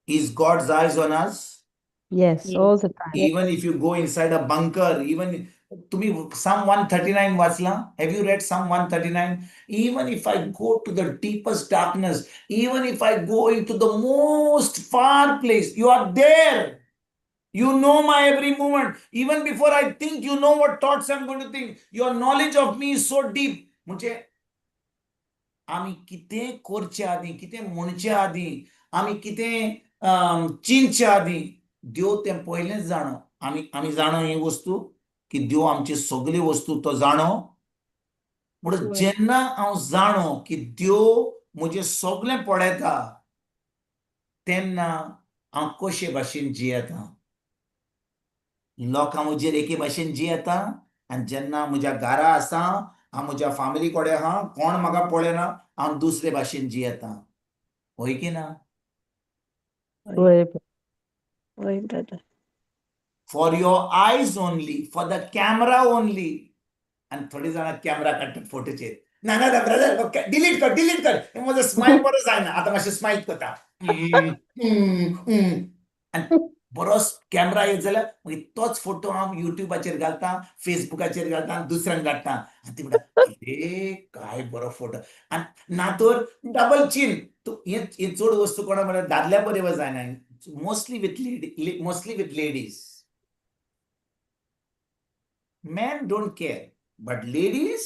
Is God's eyes on us? Yes, all the time. Even if you go inside a bunker, even तुम्ही Psalm 139 वाचला? Have you read Psalm 139? Even if I go to the deepest darkness, even if I go into the most far place, you are there. You know my every movement. Even before I think, you know what thoughts I'm going to think. Your knowledge of me is so deep. म्हणजे आमी कितें करचे आदीं, कितें म्हणचे आदीं, आमी कितें चिंतचे आदीं देव तें पयलेंच जाणो. आमी आमी जाणो ही वस्तू की देव आमची सगळी वस्तू तो जाणो. म्हणून जेन्ना हांव जाणो की देव म्हजें सगळें पळयता तेन्ना हांव कशे भाशेन जियेता. लोकां म्हजेर एके भाशेन जियेता आनी जेन्ना म्हज्या घरा आसा हांव म्हज्या फामिली कडेन आहा, कोण म्हाका पळयना, हांव दुसरे भाशेन जियेता. हय की ना? वय. वय brother. For your eyes only, for the camera only. आनी थोडी जाणां कॅमरा काडटात फोटोचेर. ना ना ब्रदर, डिलीट कर, डिलीट कर, हे म्हजो स्मायल बरो जायना, आतां मातशें स्मायल करता. आनी बरो कॅमरा येत जाल्यार मागीर तोच फोटो हांव युट्यूबाचेर घालता, फेसबुकाचेर घालता आनी दुसऱ्यांक धाडटा. आनी ती म्हणटा, अरे काय बरो फोटो. आनी ना तर डबल चीन. तूं हें चड वस्तू कोणा म्हळ्यार दादल्या बरोबर जायना, mostly with ladies. Men don't care, but ladies,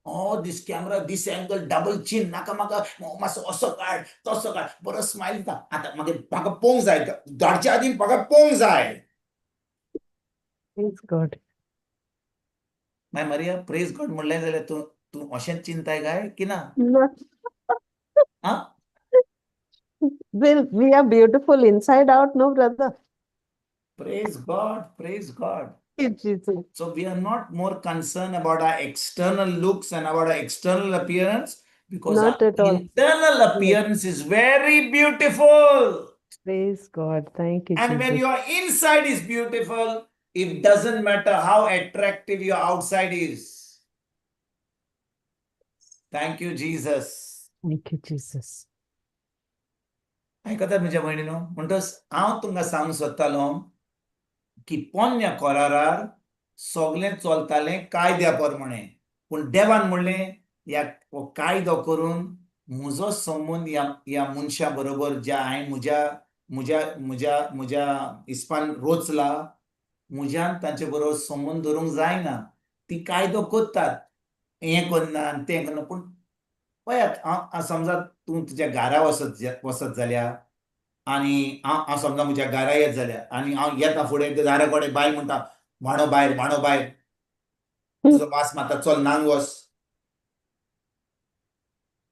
oh, this camera, this angle, double chin, नाका म्हाका, मातसो असो काड, तसो काड, बरो स्मायल दिता. आतां मागीर म्हाका पळोवंक जाय, धाडच्या आदीं म्हाका पळोवंक जाय. Praise God. मागीर मारिया, प्रेज गॉड म्हणलें जाल्यार तूं तूं अशेंच चिंताय काय की ना? No. आं? Well, we are beautiful inside out, no, brother? Praise God, praise God. Thank you, Jesus. So we are not more concerned about our external looks and about our external appearance, because Not our at all. internal appearance is very beautiful. Praise God. Thank you, And when Jesus. your inside is beautiful, it doesn't matter how attractive your outside is. Thank you, Jesus. Thank you, Jesus. आयकतात म्हज्या भयणीनो? म्हणटच हांव तुमकां सांगूंक सोदतालो की पोन्न्या करारार सगळें चलतालें कायद्या प्रमाणे, पूण देवान म्हणलें, ह्या हो कायदो करून म्हजो संबंद ह्या ह्या मनशा बरोबर ज्या हांवें म्हज्या म्हज्या म्हज्या म्हज्या हिसपान रोचला, म्हज्यान तांचे बरोबर संबंद दवरूंक जायना. ती कायदो करतात, हें करना आनी तें करना. पूण पळयात, हांव समजा तूं तुज्या घरा वचत वचत जाल्यार आनी हांव हांव समजा म्हज्या घरा येत जाल्यार आनी हांव येता फुडें दारा कडेन बायल म्हणटा, "व्हाणो भायर, व्हाणो भायर, तुजो वास मारता, चल न्हांग वच."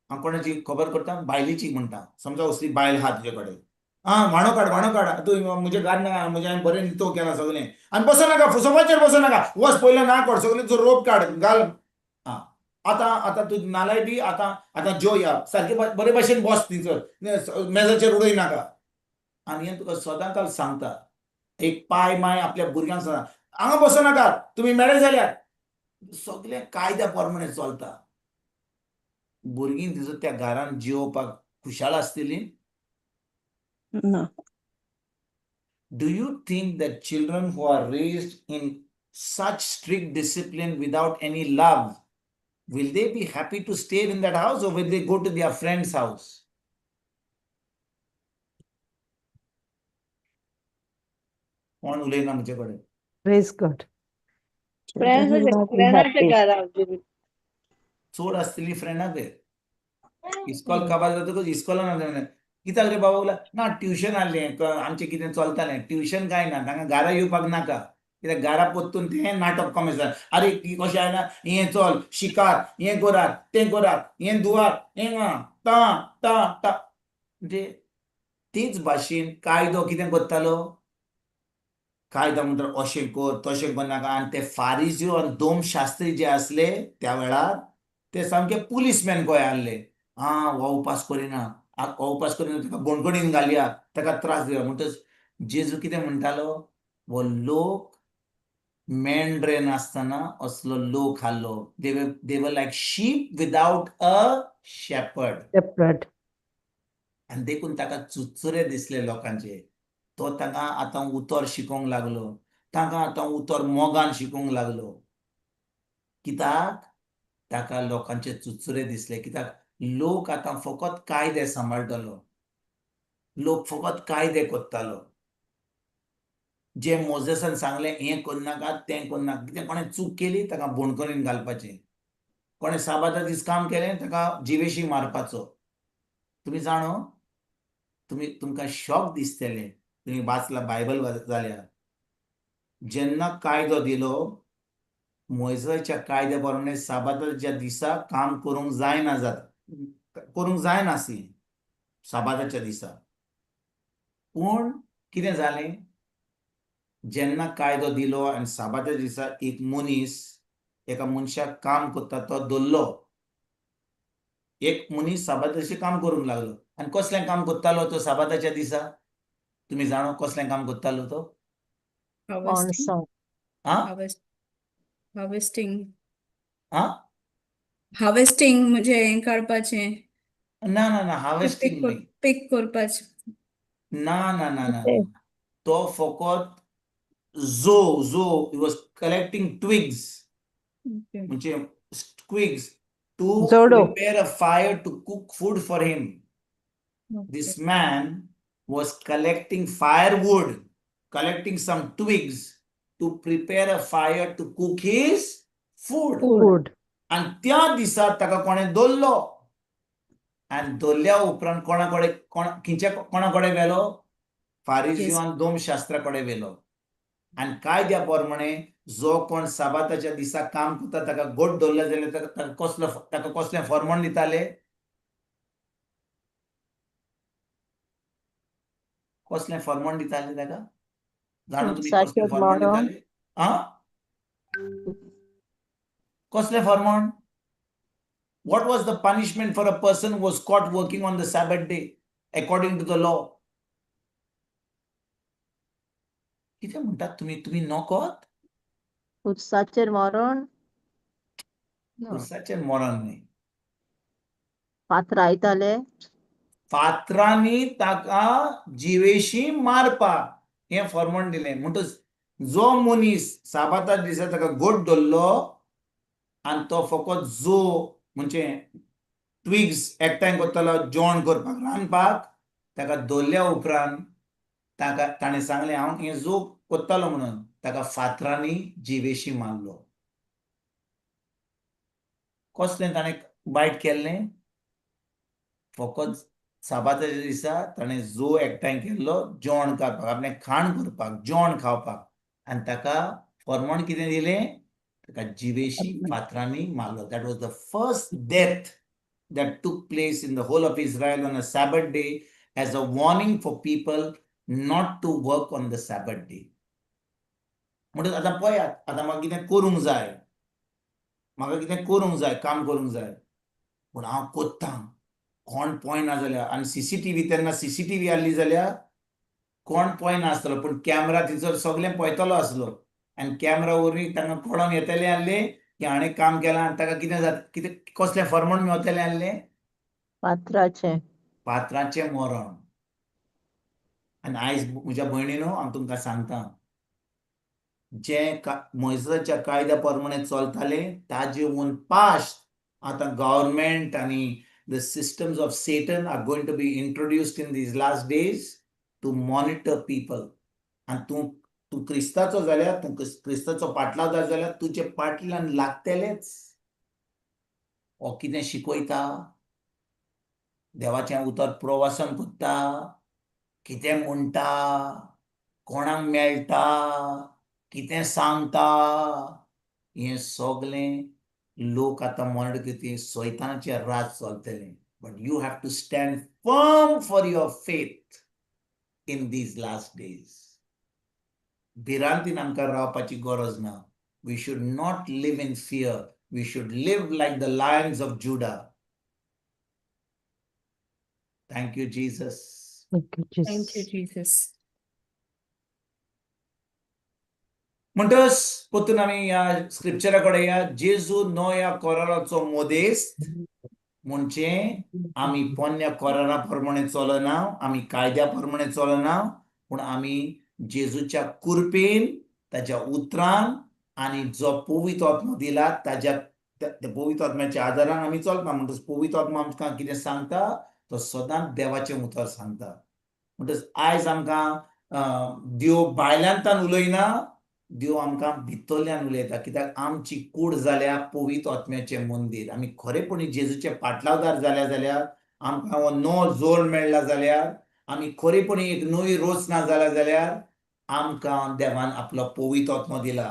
हांव कोणाची खबर करता? बायलेची म्हणटा. समजा असली बायल आहा तुजे कडेन, आं, "व्हाणो काड, व्हाणो काड, तूं म्हज्या घरान नाका, म्हज्या हांवें बरें नितो केलां सगळें, आनी बसो नाका सोफाचेर, बसो नाका, वच पयलो ना कर, सगळें तुजो रोप काड घाल. आं, आतां आतां तूं नाल्यार बी आतां आतां जेवया, सारकें बरे भाशेन बस थंयसर, मेजाचेर उडय नाका." आनी हें तुका सदां काल सांगता. एक पाय माय आपल्या भुरग्यांक सांगता, "हांगा बसो नाका, तुमी मेळे जाल्यार." सगळें कायद्या प्रमाणे चलता. भुरगीं थंयसर त्या घरान जियोवपाक खुशाल आसतलीं? ना. Do you think that children who are raised in such strict discipline without any love, will they be happy to stay in that house or will they go to their friend's house? कोण उलयना म्हजे कडेन? Praise God. Friends Children will not be फ्रेंडाच्या happy. घरा वचून. चड आसतली फ्रेंडागेर. इस्कॉल काबार जातकच इस्कॉलान वचना. कित्याक रे बाबा? ना, ट्युशन आहलें, आमचें कितें चलतालें ट्युशन कांय ना, तांकां घरा येवपाक नाका. कित्याक घरा परतून तें नाटक कमी जाता. अरे कशें जायना, हें चल शिकात, हें करात, तें करात, हें धुवात, हें ता ता ता. म्हणजे तेच भाशेन कायदो कितें करतालो? कायदो म्हणटा अशें कर, तशें करनाका. आनी ते फारिज्यो आनी दोमशास्त्री जे आसले त्या वेळार, ते सामके पुलीसमॅन कशे आहले. आं, हो उपास करिना, हो उपास करिना, ताका बणकणीन घालया, ताका त्रास दिया. म्हणटच जेजू कितें म्हणटालो? हो लोक मेंढरे नासतना असलो लोक आहलो. They were like sheep without a shepherd. Shepherd. आनी देखून ताका चुरचुरे दिसले लोकांचे. तो तांकां आतां उतर शिकोवंक लागलो, तांकां आतां उतर मोगान शिकोवंक लागलो. कित्याक ताका लोकांचे चुरचुरे दिसले? कित्याक लोक आतां फकत कायदे सांबाळटलो, लोक फकत कायदे करतालो. जे मोजेसान सांगलें, हें करनाका, तें करनाका, कितें कोणें चूक केली ताका बणकणीन घालपाचें, कोणें साबाता दीस काम केलें ताका जिवेशी मारपाचो. तुमी जाणो, तुमी तुमकां शॉक दिसतले तुमी वाचला बायबल जाल्यार, जेन्ना कायदो दिलो मोयजेसाच्या कायद्या प्रमाणे साबाताच्या दिसा काम करूंक जायना, जाता करूंक जायनासलें साबाताच्या दिसा. पूण कितें जालें? जेन्ना कायदो दिलो आनी साबाताच्या दिसा एक मनीस एका मनशाक काम करता तो धरलो. एक मनीस साबाताचें काम करूंक लागलो आनी कसलें काम करतालो तो साबाताच्या दिसा? तुमी जाणो कसलें काम करतालो तो? हार्वेस्टिंग. आं? हार्वेस्टिंग. आं? हार्वेस्टिंग म्हणजे हें काडपाचें. ना ना ना, पीक हार्वेस्टिंग न्हय. पीक करपाचें. ना ना ना ना ना, तो फकत जो जो he was collecting twigs, म्हणजे twigs to जोडो. Prepare a fire to cook food for him. This man was collecting firewood, collecting some twigs to prepare a fire to cook his food. Food. आनी त्या दिसा ताका कोणें दवरलो आनी दवरल्या उपरांत कोणा कडेन, कोण खंयच्या कोणा कडेन व्हेलो? फारिजिवान दोमशास्त्रा कडेन व्हेलो. आनी कायद्या प्रमाणे जो कोण साबाताच्या दिसा काम करता ताका गोट दवरले जाल्यार ताका कसलो, ताका कसलें फॉर्मण दिताले? कसलें फॉर्मण दिताले ताका? जाणा तुमी कसलें खुर्साचेर फॉर्मण मरण. दिताले? आं, कसलें फॉर्मण? What was the punishment for a person who was caught working on the Sabbath day according to the law? कितें म्हणटात तुमी? तुमी नकोत? खुर्साचेर मरण. खुर्साचेर मरण न्ही. फातरायताले. फातरांनी ताका जिवेशी मारपाक हें फॉर्मण दिलें. म्हणटच जो मनीस साबाता दिसा ताका गोट धरलो आनी तो फकत जो म्हणजे ट्विग्स एकठांय करतालो जेवण करपाक, रांदपाक, ताका धरल्या उपरांत ताका ताणें सांगलें हांव हें जो करतालो म्हणून, ताका फातरांनी जिवेशी मारलो. कसलें ताणें वायट केल्लें? फकत साबाताच्या दिसा ताणें जो एकठांय केल्लो जेवण करपाक, आपलें खाण करपाक, जेवण खावपाक, आनी ताका फॉर्मण कितें दिलें? ताका जिवेशी फातरांनी मारलो. That was the first death that took place in the whole of Israel on a Sabbath day as a warning for people not to work on the Sabbath day. म्हणटच आतां पळयात, आतां म्हाका कितें करूंक जाय, म्हाका कितें करूंक जाय, काम करूंक जाय, पूण हांव कोत्तां कोण पळयना जाल्यार. आनी सीसीटीव्ही, तेन्ना सीसीटीव्ही आहली जाल्यार कोण पळयना आसतलो, पूण कॅमरा थंयसर सगळें पळयतलो आसलो आनी कॅमरा वरवीं तांकां कळोन येतलें आहलें की हाणें काम केलां. आनी ताका कितें जाता, कितें कसलें फॉर्मण मेवतलें आहलें? फातराचें. फातराचें मरण. आनी आयज म्हज्या भयणीनो, हांव तुमकां सांगता, जे मोयसाच्या कायद्या प्रमाणे चलताले ताजे वून पास्ट आतां गव्हर्मेंट आनी the systems of Satan are going to be introduced in these last days to monitor people. आनी तूं तूं क्रिस्ताचो जाल्यार, तूं क्रिस्ताचो पाटलावदार जाल्यार तुजे पाटल्यान लागतलेच. हो कितें शिकयता, देवाचें उतर प्रवासन करता, कितें म्हणटा, कोणाक मेळटा, कितें सांगता, हें सगलें लोक आतां मॉनिटर करता. सैतानाचें राज चलतलें. But you have to stand firm for your faith in these last days. भिरांतीन आमकां रावपाची गरज ना. We should not live in fear. We should live like the lions of Judah. Thank you, Jesus. Thank you, Thank you, Jesus. Jesus. म्हणटच परतून आमी ह्या स्क्रिप्चरा कडेन या. जेजू नव्या कोराराचो मोदेस्त. म्हणजे आमी पोन्न्या कोरारा प्रमाणे चलना, आमी कायद्या प्रमाणे चलना, पूण आमी जेजूच्या कुरपेन, ताच्या उतरान आनी जो पवित्र आत्मो दिला ताज्या त्या पवित्र आत्म्याच्या आदारान आमी चलता. म्हणटच पवित्र आत्मो आमकां कितें सांगता, तो सदांच देवाचें उतर सांगता. म्हणटच आयज आमकां देव भायल्यान उलयना, देव आमकां भितरल्यान उलयता, कित्याक आमची कूड जाल्या पवित्र आत्म्याचें मंदीर. आमी खरेपणी जेजूचे पाटलावदार जाल्या जाल्यार, आमकां हो नवो जोड मेळ्ळा जाल्यार, आमी खरेपणी एक नवी रचना जाल्या जाल्यार, आमकां देवान आपलो पवित्र आत्मो दिला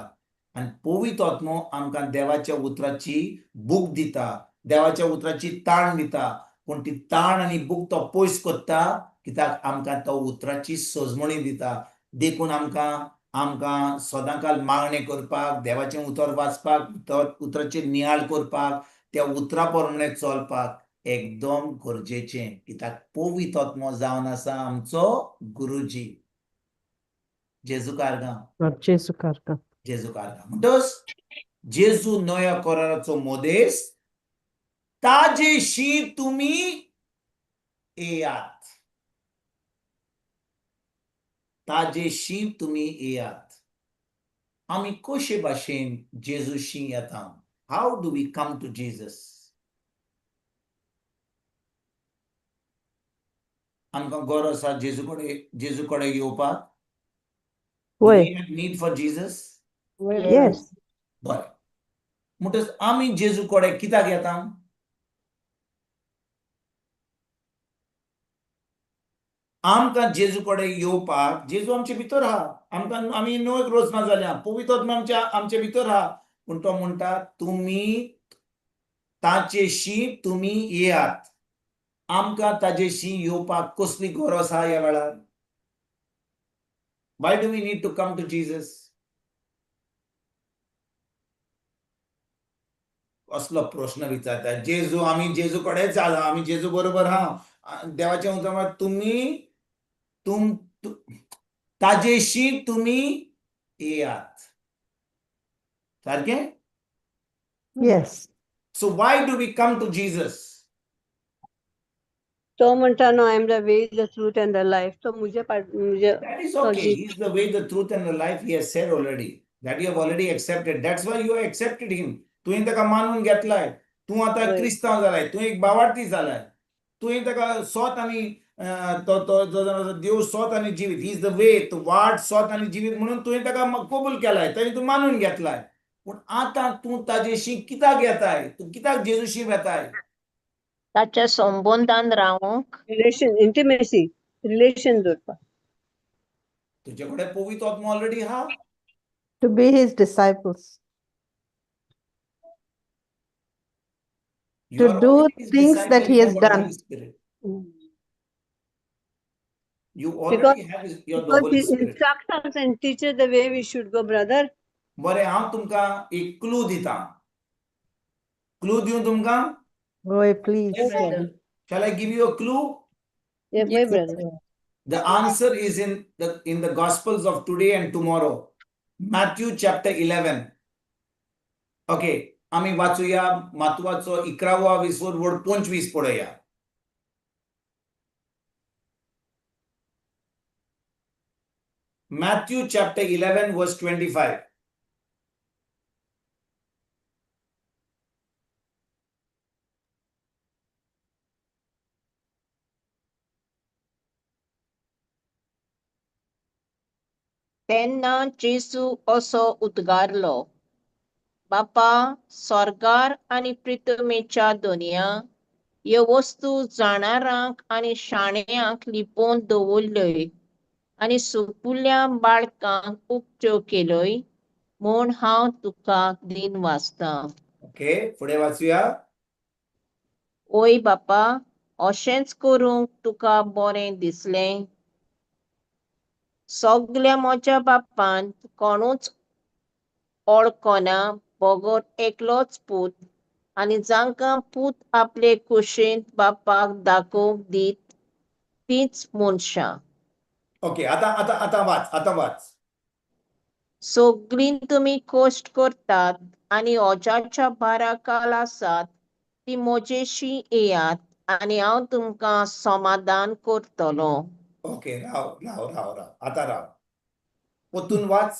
आनी पवित्र आत्मो आमकां देवाच्या उतराची भूक दिता, देवाच्या उतराची ताण दिता. पूण ती ताण आनी भूक तो पयस करता, कित्याक आमकां तो उतराची सजमणी दिता. देखून आमकां आमकां सदांकाल मागणें करपाक, देवाचें उतर वाचपाक, उतराचेर नियाळ करपाक, त्या उतरा प्रमाणे चलपाक एकदम गरजेचें, कित्याक पवित्र आत्मो जावन आसा आमचो गुरुजी. जेजू कारगांव. जेजू कारगांव. जेजू कारगांव. म्हणटच जेजू नव्या कराराचो मोदेस, ताजेशी तुमी येयात, ताजेशी तुमी येयात. आमी कशे भाशेन जेजूशी येता? How do we come to Jesus? आमकां गरज आसा जेजू कडेन, जेजू कडेन येवपाक? वय. Need for Jesus? Yes. बरें, म्हणटच आमी जेजू कडेन कित्याक येता? आमकां जेजू कडेन येवपाक, जेजू आमचे भितर आहा, आमकां आमी नव्यो रचना जाल्या, पवित्र आत्मा आमचे भितर आहा, पूण तो म्हणटा तुमी ताचेशी तुमी येयात. आमकां ताजेशी येवपाक कसली गरज आहा ह्या वेळार? Why do we need to come to Jesus? असलो प्रश्न विचारता जेजू. आमी जेजू कडेच आसा, आमी जेजू बरोबर आहा. देवाचें उतर म्हणटा, तुमी तुम ताजेशी तुमी येयात. सारकें? Yes. So why do we come to Jesus? तो म्हणटा न्हू, I am the way, the truth and the life. तो मुझे मुझे That is okay. Jesus. He is the way, the truth, and the life. He has said already. That you have already accepted. That's why you have accepted him. तुवें ताका मानून घेतलाय. तूं आतां हय. क्रिस्तांव जालाय. तूं एक बावार्थी जालाय. तुवें ताका सोत आनी तो तो जो जावन आसा देव सोत आनी जिवीत, he is the way, तो वाट, सोत आनी जिवीत म्हणून तुवें ताका कबूल केलाय, ताणें तूं मानून घेतलाय. पूण आतां तूं ताजेशी कित्याक येताय? तूं कित्याक जेजूशी वेताय? ताच्या संबंदान रावंक. रिलेशन, इंटिमेसी, रिलेशन दवरपाक. तुजे कडेन पवित्र आत्मो ऑलरेडी आहा. To be his disciples. You To are do already his things that disciple, he you has have got done. Holy Spirit. You Because already have your the because Holy he Spirit. instructs us and teaches the way we should go, brother. बरें, हांव तुमकां एक clue दिता. Clue दिवं तुमकां? Boy, please. Yes, brother. Shall I give you a clue? Yeah, Yes, brother. The answer is in the Gospels of today and tomorrow. Matthew chapter 11. Okay, आमी वाचूया मातवाचो 11वो विसवर word 25 पळोवया. Matthew chapter 11 verse 25. तेन्ना जेजू असो उद्गारलो, बापा स्वर्गार आनी पृथ्वीच्या दोनया ह्यो वस्तू जाणकारांक आनी शाण्यांक लिपोवन दवरल्यो आनी सुपुल्ल्या बाळकांक उक्त्यो केल्यो म्हूण हांव तुका दिन वाचतां. ओके, फुडें वाचूया. ओय बापा, अशेंच करूंक तुका बरें दिसलें. सगल्या म्हज्या बापान कोणूच ओळखना बगर एकलोच पूत आनी जांकां पूत आपले कुशीन बापाक दाखोवंक दीत तींच मनशां. ओके, आतां आतां आतां वाच, आतां वाच. सगळीं तुमी कश्ट करतात आनी ओजाच्या भाराखाल आसात ती म्हजेशी येयात आनी हांव तुमकां समाधान करतलो. ओके, राव राव राव राव, आतां राव, परतून वाच.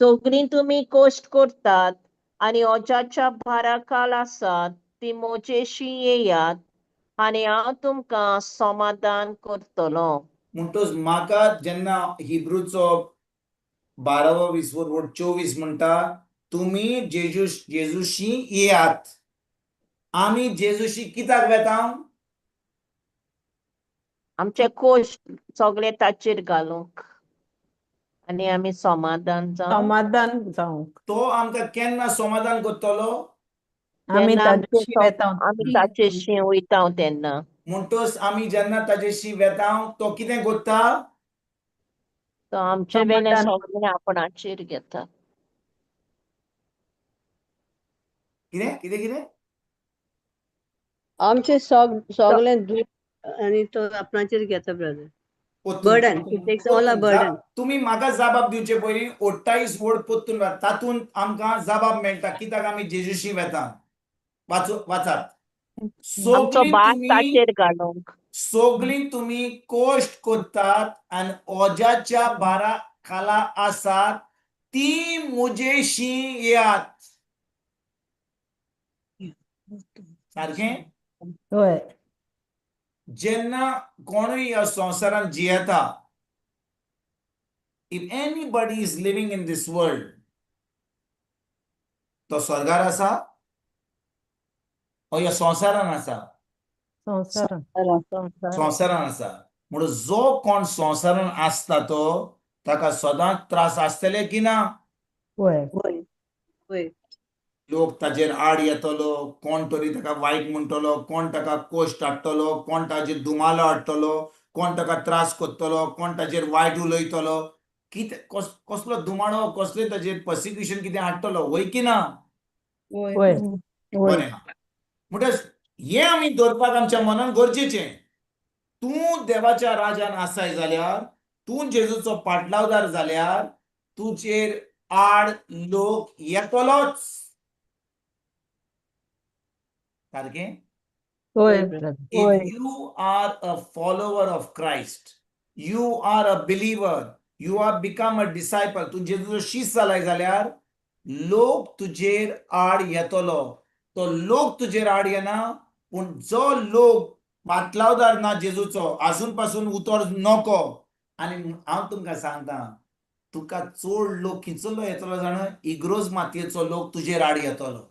सगळीं तुमी कश्ट करतात आनी ओजाच्या भाराखाल आसात ती म्हजेशी येयात आनी हांव तुमकां समाधान करतलो. म्हणटच म्हाका जेन्ना हिब्रूचो 12वो विसवर वर्ड 24 म्हणटा, तुमी जेजू जेजूशी येयात, आमी जेजूशी कित्याक वेता? आमचे कश्ट सगळे ताचेर घालूंक आनी आमी समाधान जावं. समाधान जावंक. तो आमकां केन्ना समाधान करतलो? आमी जेन्ना आमचे ताजेशी वेता. आमी ताचेशी वयता तेन्ना. म्हणटच आमी जेन्ना ताजेशी वेता, तो कितें करता? तो आमचे वेलें समाधान. सगळें आपणाचेर घेता. कितें कितें कितें? आमचे सगळें दूख आनी तो आपणाचेर घेता brother. पोत्तून Burden. He takes all our burden. तुमी म्हाका जाबाब दिवचे पयलीं 28 वड पोत्तून तातूंत आमकां जाबाब मेळटा कित्याक आमी जेजूशी वेता. वाचू वाचात. आमचो सगळीं भार तुमी ताचेर घालूंक. सगळीं तुमी कोश्ट करतात आनी ओजाच्या भारा खाला आसात ती मुजेशी येयात. सारकें? हय. जेन्ना कोणूय ह्या संवसारांत जियेता, if anybody is living in this world, तो स्वर्गार आसा ओ ह्या संवसारान आसा? संवसारान. संवसारांत. संवसारान आसा. म्हणून जो कोण संवसारान आसता तो ताका सदांच त्रास आसतले की ना? हय. वय वय. लोक ताजेर आड येतलो, कोण तरी ताका वायट म्हणटलो, कोण ताका कोश्ट हाडटलो, कोण ताजेर दुमालो हाडटलो, कोण ताका त्रास करतलो, कोण ताजेर वायट उलयतलो, कितें कसलो दुमाळो, कसलें ताजेर पर्सिक्युशन कितें हाडटलो, वय की ना? वय. वय. बरें, म्हणटच हें आमी दवरपाक आमच्या मनान गरजेचें. तूं देवाच्या राजान आसाय जाल्यार, तूं जेजूचो पाटलावदार जाल्यार तुजेर आड लोक येतलोच. सारकें? हय. If you are a follower of Christ, you are a believer, you are become a disciple, तूं जेजूचो शीस जालाय जाल्यार लोक तुजेर आड येतलो. तो लोक तुजेर आड येना, पूण जो लोक पाटलावदार ना जेजूचो, आजून पासून उतर नको. आनी हांव तुमकां सांगता, तुका चड लोक खंयचो येतलो जाणा? इग्रोज मातयेचो लोक तुजेर आड येतलो.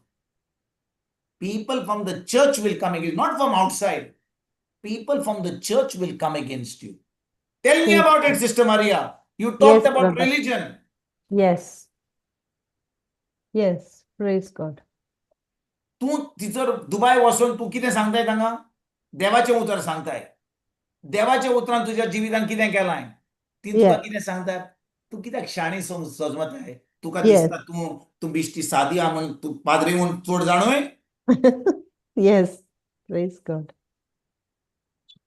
People from the church will come against, not from outside. People from the church will come against you. Tell me about it, Sister Maria. You talked Yes, about brother. religion. Yes. Yes. Praise God. तूं तिचर दुबाय वचोन तूं कितें सांगताय तांगा? देवाचें उतर सांगताय. देवाच्या उतरान तुज्या जिवितान कितें केलां? ती तुका कितें सांगतात? तूं कित्याक शाणी सजमताय? तुका दिसता तूं तूं बिश्टी सादी आहा म्हूण तूं पाद्री म्हूण चड जाणूय? Yes. Praise God.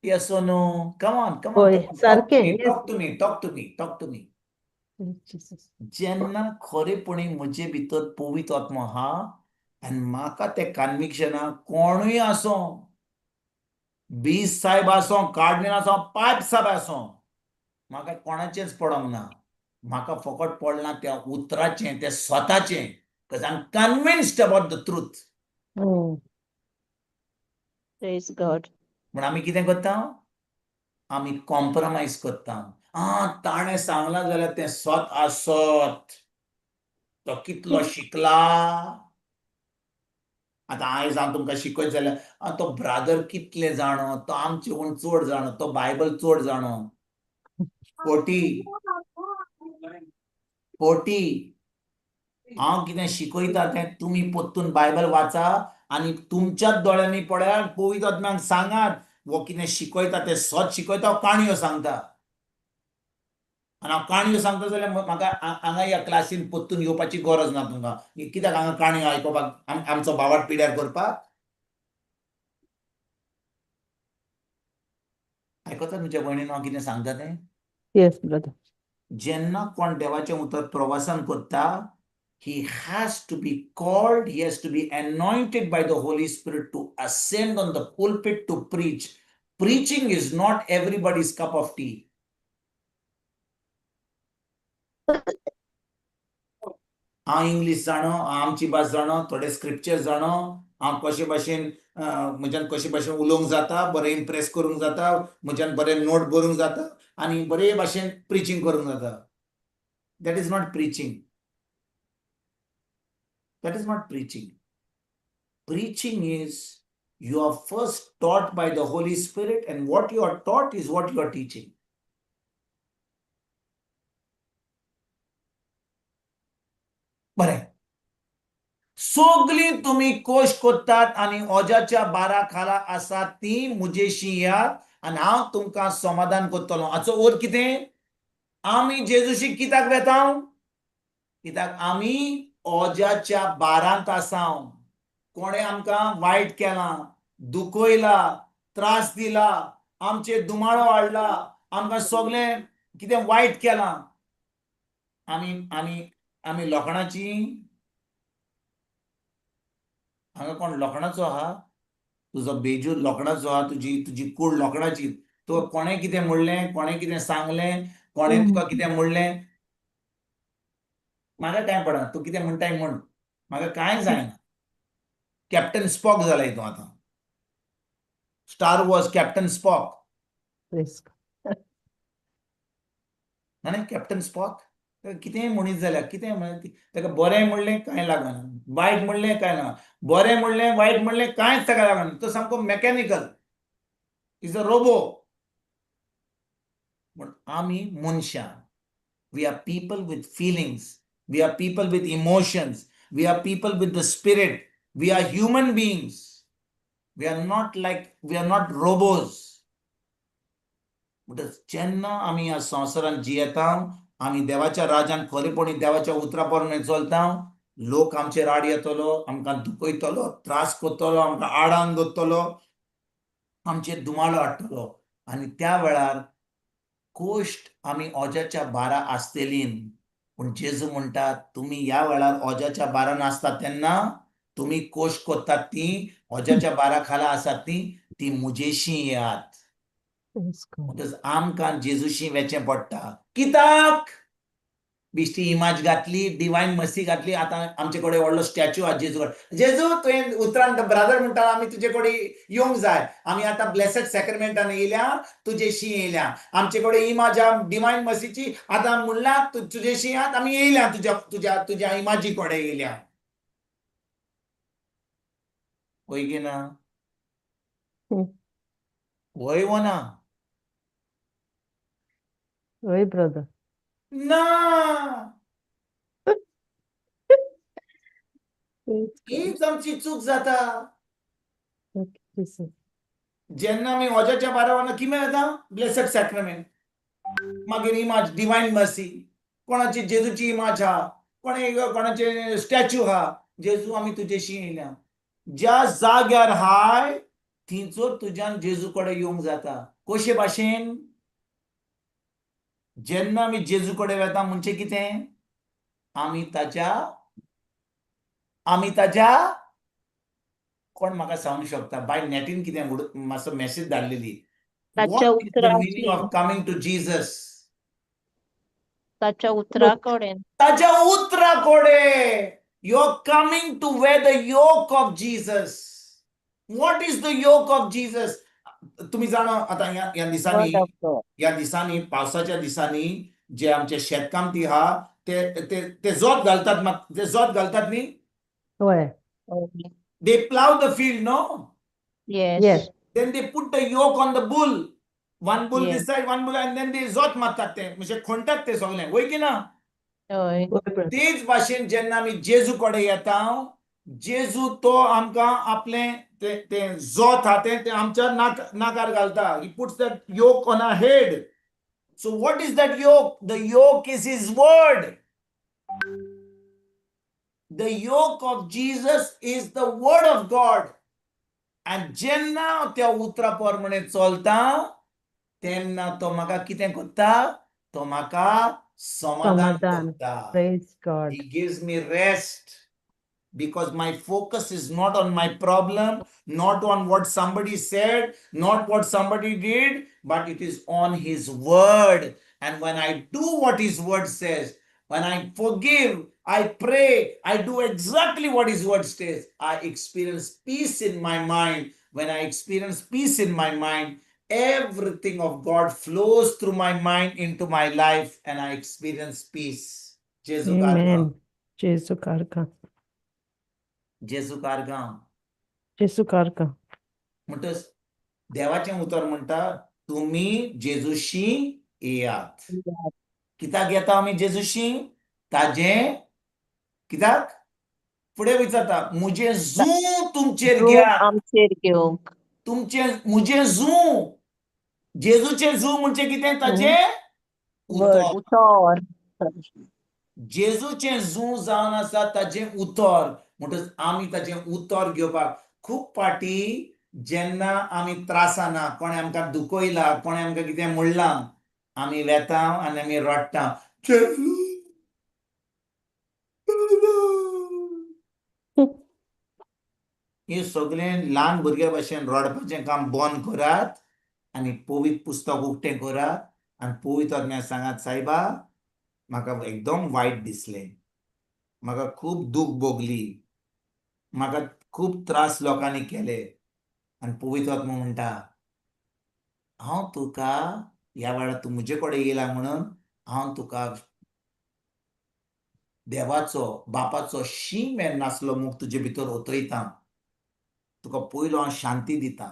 Yes or no? Come on, come on, होय, come on. Talk to सारकें. me, Yes. talk to me, talk to me, talk to me. Jesus. जेन्ना खरेपणी म्हजे भितर पवित्र आत्मो आहा आनी म्हाका तें कन्विक्शन, कोणूय आसो, बीस सायब आसो, कार्डिनल आसो, पायप सायब आसो, म्हाका कोणाचेंच पडोंक ना. म्हाका फकत पडलां त्या उतराचें, त्या स्वताचें, because I am convinced about the truth. Praise God. म्हण आमी कितें करता? आमी कॉम्प्रोमायज करता. आं, ताणें सांगलां जाल्यार तें सत आसत, तो कितलो शिकला. आतां आयज हांव तुमकां शिकयत जाल्यार, आं, तो ब्रादर कितलें जाणो, तो आमचे हून चड जाणो, तो बायबल चड जाणो. Forty forty. हांव कितें शिकयता तें तुमी परतून बायबल वाचा आनी तुमच्याच दोळ्यांनी पळयात. पवित्र आत्म्याक सांगात, वो कितें शिकयता तें सत शिकयता, हांव काणयो सांगता. आनी हांव काणयो सांगता जाल्यार म्हाका हांगा ह्या क्लासीन परतून येवपाची गरज ना तुमकां. कित्याक हांगा काणयो आयकुपाक आमचो भावार्थ पिड्यार करपाक? आयकता तुमच्या भयणीन हांव कितें सांगता तें? Yes, brother. जेन्ना कोण देवाचें उतर प्रवासान करता, he has to be called, he has to be anointed by the Holy Spirit to ascend on the pulpit to preach. Preaching is not everybody's cup of tea. हांव इंग्लीश जाणो, हांव आमची भास जाणो, थोडे स्क्रिप्चर जाणो, हांव कशे भाशेन म्हज्यान कशे भाशेन उलोवंक जाता, बरें इम्प्रेस करूंक जाता, म्हज्यान बरें नोट बरोवंक जाता आनी बरे भाशेन प्रिचींग करूंक जाता. That is not preaching. That is not preaching. Preaching is you are first taught by the Holy Spirit, and what you are taught is what you are teaching. बरें, सगळीं तुमी कोश करतात आनी ओजाच्या बारा खाला आसात ती मुजेशी यात आनी हांव तुमकां समाधान करतलो. हाचो अर्थ कितें? आमी जेजूशी कित्याक वेता? कित्याक आमी ओजाच्या बारांत आसाव. कोणें आमकां वायट केलां, दुखयला, त्रास दिला, आमचेर दुमाळो हाडला, आमकां सगळें कितें वायट केलां. आमी आमी आमी लोखणाची, हांगा कोण लोखणाचो आहा? तुजो बेजूर लोखणाचो आहा, तुजी तुजी कूड लोखणाची. तुका कोणें कितें म्हणलें, कोणें कितें सांगलें, कोणें तुका कितें म्हणलें, म्हाका कांय पडना. तूं कितें म्हणटाय म्हण, म्हाका कांय जायना. कॅप्टन स्पॉक जालाय तूं आतां, star Wars captain spoke. Praise God. ना न्ही, कॅप्टन स्पॉक कितेंय म्हणीत जाल्यार कितें म्हळ्यार ताका बरें म्हणलें कांय लागना, वायट म्हणलें कांय लागना, बरें म्हणलें वायट म्हणलें कांयच ताका लागना. तो सामको मेकॅनिकल, is a robo. पूण आमी मनशां, we are people with feelings, we are people with emotions, we are people with the spirit, we are human beings. We are not like, we are not robots. म्हणटच जेन्ना आमी ह्या संवसारांत जियेता, आमी देवाच्या राजान खरेपणी देवाच्या उतरा प्रमाणे चलता, लोक आमचेर आड येतलो, आमकां दुखयतलो, त्रास करतलो, आमकां आडान दवरतलो, आमचेर दुमाळो हाडटलो. आनी त्या वेळार कोश्ट आमी ओजाच्या बारा आसतलीं. पूण जेजू म्हणटा, तुमी ह्या वेळार ओजाच्या बारान आसता तेन्ना तुमी कोश्ट करतात ती ओजाच्या बारा खाला आसात ती ती मुजेशी येयात. Praise God. म्हणटच आमकां जेजूशी वेचें पडटा. कित्याक? बेश्टी इमाज घातली, डिवायन मर्सी घातली, आतां आमचे कडेन व्हडलो स्टॅच्यू आहा जेजू कडेन. जेजू, तुवें उतरान ब्रादर म्हणटा, आमी तुजे कडेन येवंक जाय, आमी आतां ब्लेसड सॅक्रमेंटान येयल्या, तुजेशी येयल्या, आमचे कडेन इमाज आहा डिवायन मर्सीची, आतां म्हणला तुजेशी आहात आमी येयल्या, तुज्या तुज्या तुज्या इमाजी कडेन येयल्या. वय की ना? वय वो ना? वय ब्रदर. ना. Praise God. हीच आमची चूक जाता. Okay, Jesus. जेन्ना आमी ओजाच्या बारावान कितें जाता, ब्लेसड सॅक्रमेंट, मागीर इमाज डिवायन मर्सी, कोणाची जेजूची इमाज आहा, कोणे कोणाचे स्टॅच्यू आहा, जेजू आमी तुजेशी येयल्या. ज्या जाग्यार हाय थंयचो तुज्यान जेजू कडेन येवंक जाता. कशे भाशेन? जेन्ना आमी जेजू कडेन वेता म्हणजे कितें? आमी ताच्या कोण म्हाका सांगूंक शकता, बाय नेटीन कितें मातसो मॅसेज धाडलेली? ताच्या What is the meaning उतराची of coming to Jesus? ताच्या उतरा कडेन. ताच्या उतरा कडेन. You are coming to wear the yoke of Jesus. What is the yoke of Jesus? तुमी जाणा आतां ह्या दिसांनी, Word of God. ह्या दिसांनी, पावसाच्या दिसांनी जे आमचे शेतकामती आहा ते ते ते जोत घालतात, ते जोत घालतात न्ही? वय. They plow the field, no? Yes. Yes. Then they put the yoke on the bull, one bull this side, one bull, and then they जोत मारतात, ते म्हणजे खोंडटात ते सगळे. वय की ना? हय. वय ब्रदर. तेच भाशेन जेन्ना आमी जेजू कडेन येता, जेजू तो आमकां आपलें ते ते जोत आहा तें तें आमच्या नाकार घालता. He puts that yoke on our head. So what is that yoke? The yoke is his word. The yoke of Jesus is the word of God. And जेन्ना त्या उतरा प्रमाणे चलता तेन्ना तो म्हाका कितें करता? तो म्हाका समाधान समाधान. करता. Praise God. He gives me rest because my focus is not on my problem, not on what somebody said, not what somebody did, but it is on His word. And when I do what His word says, when I forgive, I pray, I do exactly what His word says, I experience peace in my mind. When I experience peace in my mind, everything of God flows through my mind into my life and I experience peace. Jesu Amen. Jesu karka. जेजू कारगांव. Jesu karka. म्हणटच देवाचें उतर म्हणटा, तुमी जेजूशी येयात. कित्याक येता आमी जेजूशी? ताजें कित्याक? फुडें विचारता, मुजें जू तुमचेर जू घेयात. आमचेर घेवंक. तुमचें मुजें जू, जेजूचें जू म्हणजे कितें? ताजें वर्ड. उतर. उतर. जेजूचें जूं जावन आसा ताजें उतर. म्हणटच आमी ताजें उतर घेवपाक खूब फाटी जेन्ना आमी त्रासाना, कोणें आमकां दुखयला, कोणें आमकां कितें म्हणलां, आमी वेता आनी आमी रडटा, जेजू. हें सगळें ल्हान भुरग्या भशेन रडपाचें काम बंद करात आनी पवित्र पुस्तक उक्तें करात आनी पवित्र आत्म्याक सांगात, सायबा, म्हाका एकदम वायट दिसलें, म्हाका खूब दूख भोगली, म्हाका खूब त्रास लोकांनी केले. आनी पवित्र आत्मो म्हणटा, हांव तुका ह्या वेळार तूं म्हजे कडेन येयला म्हणून हांव तुका देवाचो बापाचो शीं मेरेन नासलो मोग तुजे भितर ओतयता. तुका पयलो हांव शांती दिता.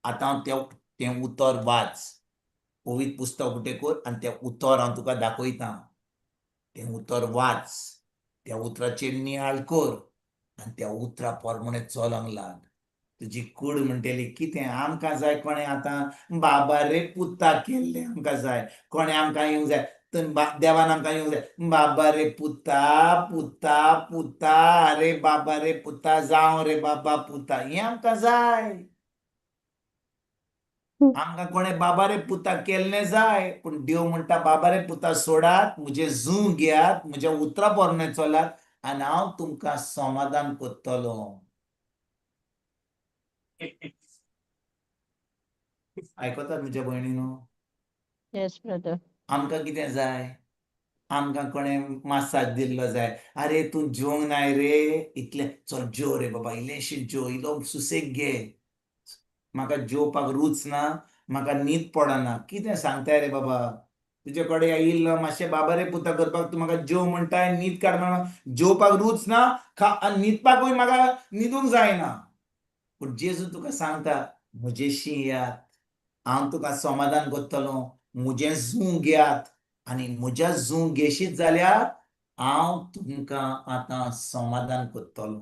आतां हांव तें उतर वाच, पवित्र पुस्तक उक्तें कर आनी तें उतर हांव तुका दाखयता. तें उतर वाच, त्या उतराचेर नियाळ कर आनी त्या उतरा प्रमाणे चलोंक लाग. तुजी कूड म्हणटली, कितें आमकां जाय? कोणें आतां बाबा रे पुता केल्लें आमकां जाय? कोणें आमकां येवंक जाय? तर देवान आमकां येवंक जाय, बाबा रे पुता, पुता, पुता, अरे बाबा रे पुता, जावं रे बाबा पुता, हें आमकां जाय. आमकां कोणें बाबा रे पुता केल्लें जाय. पूण देव म्हणटा, बाबा रे पुता सोडात, म्हजें जूं घेयात, म्हज्या उतरा पोरणे चलात आनी हांव तुमकां समाधान करतलो. आयकतात म्हज्या भयणीनो? Yes, brother. आमकां कितें जाय? आमकां कोणें मासाज दिल्लो जाय. अरे, तूं जेवंक नाय रे इतलें, चल जेव रे बाबा, इल्लेंशें जेव, इल्लो सुसेग घे. म्हाका जेवपाक रूच ना, म्हाका न्हीद पडना. कितें सांगताय रे बाबा? तुजे कडेन येयल्लो मातशें बाबा रे पुता करपाक, तूं म्हाका जेव म्हणटाय, न्हीद काड म्हणा. जेवपाक रूच ना, खा आनी न्हिदपाकूय म्हाका न्हिदूंक जायना. पूण जेजू तुका सांगता, म्हजेशी येयात, हांव तुका समाधान करतलो. म्हजें जूं घेयात आनी म्हज्या जूं घेशीत जाल्यार हांव तुमकां आतां समाधान करतलो.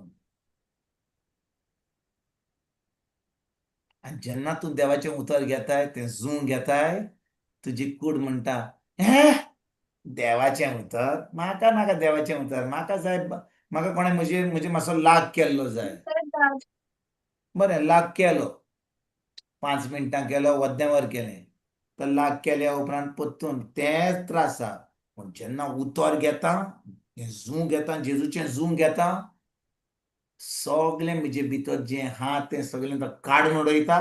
आनी जेन्ना तूं देवाचें उतर घेताय, तें जूं घेताय, तुजी कूड म्हणटा, हें देवाचें उतर म्हाका नाका. देवाचें उतर म्हाका जाय, म्हाका कोणें म्हजे म्हजे मातसो लाग केल्लो जाय. बरें, लाग केलो, 5 मिनटां केलो, अर्दें वर केलें, तर लाग केल्या उपरांत परतून तेंच त्रास आसा. पूण जेन्ना उतर घेता, तें जूं घेता, जेजूचें जूं घेता, सगळें म्हजे भितर जें आहा तें सगळें तो काडून उडयता,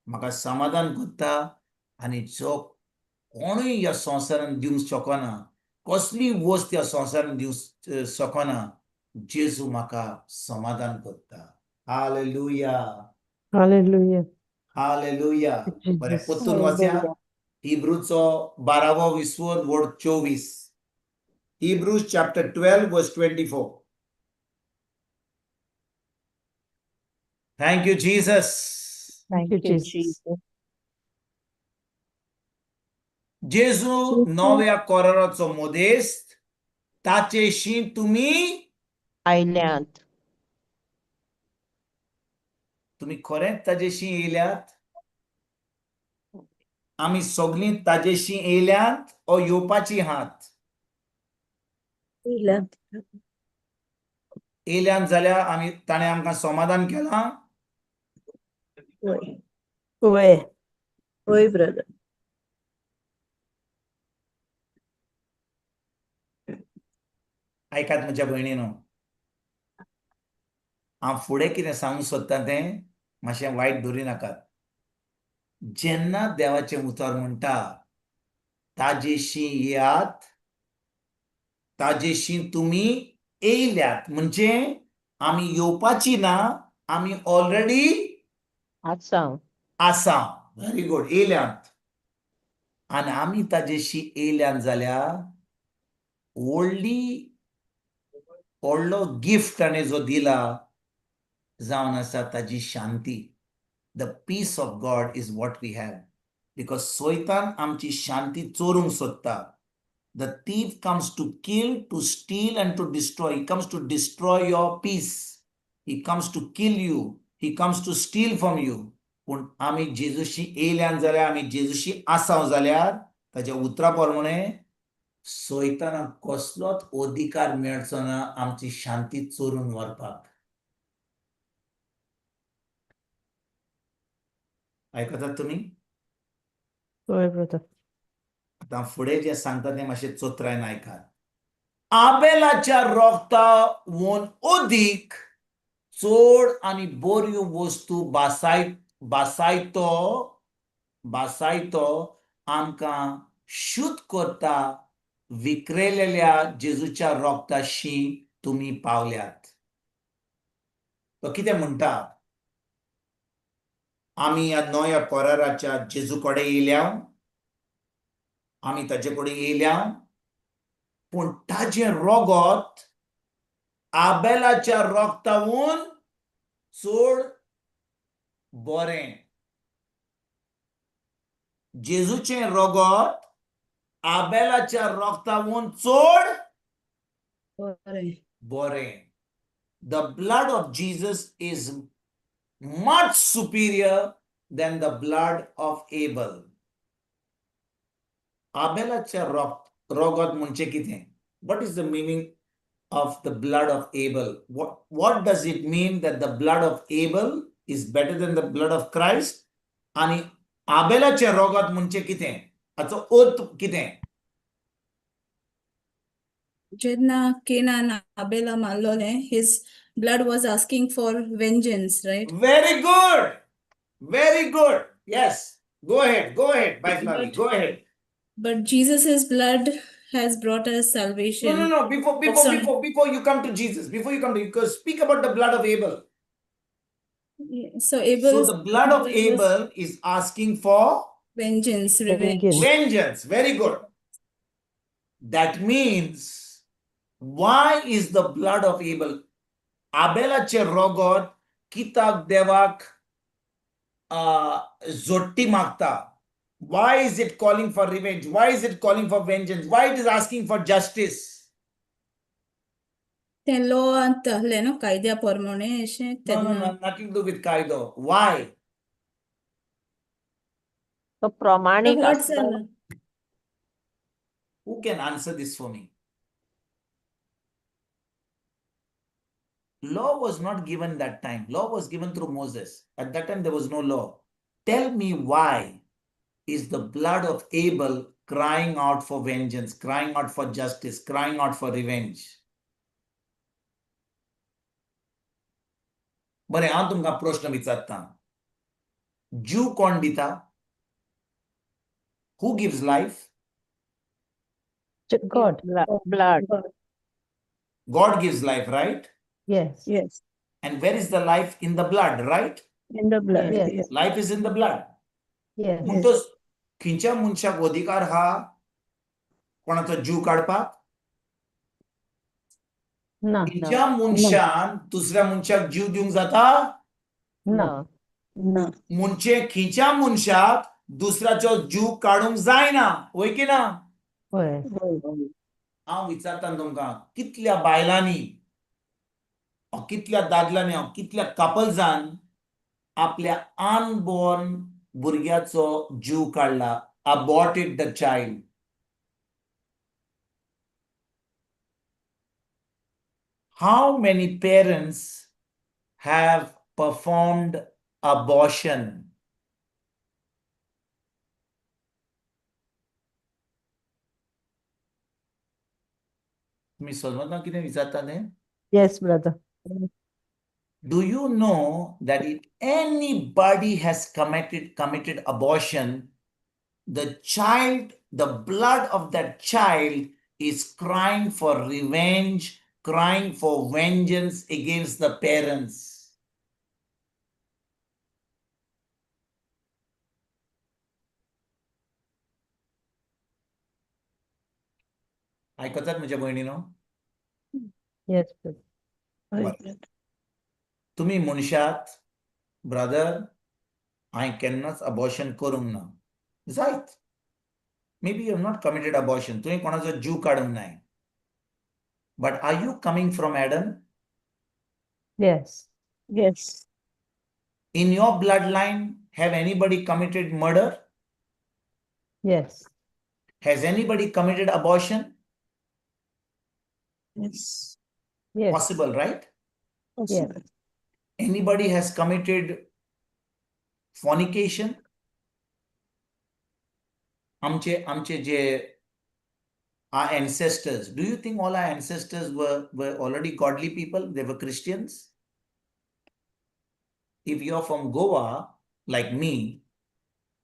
म्हाका समाधान करता. आनी जो कोणूय ह्या संवसारान दिवंक शकना, कसली वस्त ह्या संवसारान दिवंक शकना, जेजू म्हाका समाधान करता. हालेलुया. Hallelujah. Hallelujah. बरें. Jesus. परतून वचया हिब्रूचो 12वो विस्वोर वड 24. Hebrews chapter 12 verse 24. Thank you, Jesus. Thank you, you, Jesus. Jesus. जेजू नव्या कराराचो मदेस्त, ताचेशी तुमी आयल्यात. तुमी खरेंच ताजेशी येयल्यात? आमी सगळीं ताजेशी येयल्यात ओ येवपाची हात? येयल्यात जाल्यार आमी ताणें आमकां समाधान केलां? वय. वय. वय ब्रदर. आयकात म्हज्या भयणीनो, हांव फुडें कितें सांगूंक सोदता तें मातशें वायट धरी नाकात. जेन्ना देवाचें उतर म्हणटा, ताजेशी येयात, ताजेशी तुमी येयल्यात, म्हणजे आमी येवपाची ना, आमी ऑलरेडी आसा. आसा. Very good. येयल्यात आनी आमी ताजेशी येयल्यात जाल्यार व्हडली व्हडलो गिफ्ट ताणें जो दिला जावन आसा ताजी शांती. The peace of God is what we have, because सैतान आमची शांती चोरूंक सोदता. The thief comes to kill, to steal and to destroy. He comes to destroy your peace, he comes to kill you, he comes to steal from you. पूण आमी जेजूशी येयल्यान जाल्यार, आमी जेजूशी आसाव जाल्यार ताच्या उतरा प्रमाणे सैतानाक कसलोच अधिकार मेळचो ना आमची शांती चोरून व्हरपाक. आयकतात तुमी? हय ब्रदर. आतां फुडें जें सांगता तें मातशें चोत्रायन आयकात. आबेलाच्या रोगतावून अदीक चड आनी बऱ्यो वस्तू बासायतो बासायतो आमकां शुद्ध करता विक्रेलेल्या जेजूच्या रोगताशी तुमी पावल्यात. तो कितें म्हणटा? आमी ह्या नव्या कराराच्या जेजू कडेन येयल्या, आमी ताजे कडेन येयल्या, पूण ताजें रोगत आबेलाच्या रोगतावून चड बरें. जेजूचें रोगत आबेलाच्या रोगतावून चड बरें. बरें. The blood of Jesus is much superior than the blood of Abel. आबेलाच्या रोगत म्हणजे कितें? What is the meaning of the blood of Abel? What does it mean that the blood of Abel is better than the blood of Christ? आणि आबेलाचें रोगत म्हणजे कितें? हाचो अर्थ कितें? जेन्ना केनान आबेला मारलोलें, his blood was asking for vengeance, right? Very good. Very good. Yes. Go ahead. Go ahead, Bhai Flavi. But Go ahead. But Jesus's blood has brought us No, no, salvation. no. Before, Oh, before, sorry. before, before you come to Jesus, before you come to, because speak about the blood of Abel. Yeah, so So Abel's the blood of blood was Abel is asking for vengeance, revenge. Vengeance. vengeance. Very good. That means, why is the blood of Abel? आबेलाचे रोगत कित्याक देवाक जोडटी मागता? Why is it calling for revenge? Why is it calling for vengeance? Why it is asking for justice? तें law आहलें न्हू कायद्या प्रमाणे अशें No, no, तेन्ना. no, nothing to do with कायदो. Why? तो प्रमाणीक हट आसलो. जाला. Who can answer this for me? Law was not given that time. Law was given through Moses. At that time, there was no law. Tell me, why is the blood of Abel crying out for vengeance, crying out for justice, crying out for revenge? बरें, हांव तुमकां प्रश्न विचारता. जीव कोण दिता? Who gives life? God. Blood. God gives life, right? Yes. Yes. And where is the life? In the blood, right? In the blood. Yes. Yes. Life is in the blood. Yes. म्हणटच खंयच्या मनशाक अधिकार हा कोणाचो जीव काडपाक? ना. खंयच्या मनशान दुसऱ्या मनशाक जीव दिवंक जाता? ना. ना. म्हणजे खंयच्या मनशाक दुसऱ्याचो जीव काडूंक जायना, वय की ना? हय. हय. हांव विचारता तुमकां, कितल्या बायलांनी, कितल्या दादल्यांनी, कितल्या कपल्सान आपल्या अनबॉर्न भुरग्याचो जीव काडला, aborted the child? How many parents have performed abortion? तुम्ही समजता कितें विचारता तें? Yes, brother. Do you know that if anybody has committed abortion, the child, the blood of that child is crying for revenge, crying for vengeance against the parents? आयकतात म्हज्या भयणीनो? Yes, brother. हय बरें. Brother. तुमी म्हणशात, brother, हांवें केन्नाच abortion करूंक ना. जायत, maybe you have not committed abortion, तुवें कोणाचो जीव काडूंक नाय, but are you coming from Adam? Yes. Yes. In your bloodline, have anybody committed murder? Yes. Has anybody committed abortion? Yes. Yes. Possible, right? Possible. Anybody has committed fornication? आमचे आमचे जे our ancestors, do you think all our ancestors were already godly people? They were Christians? If you're from Goa, like me,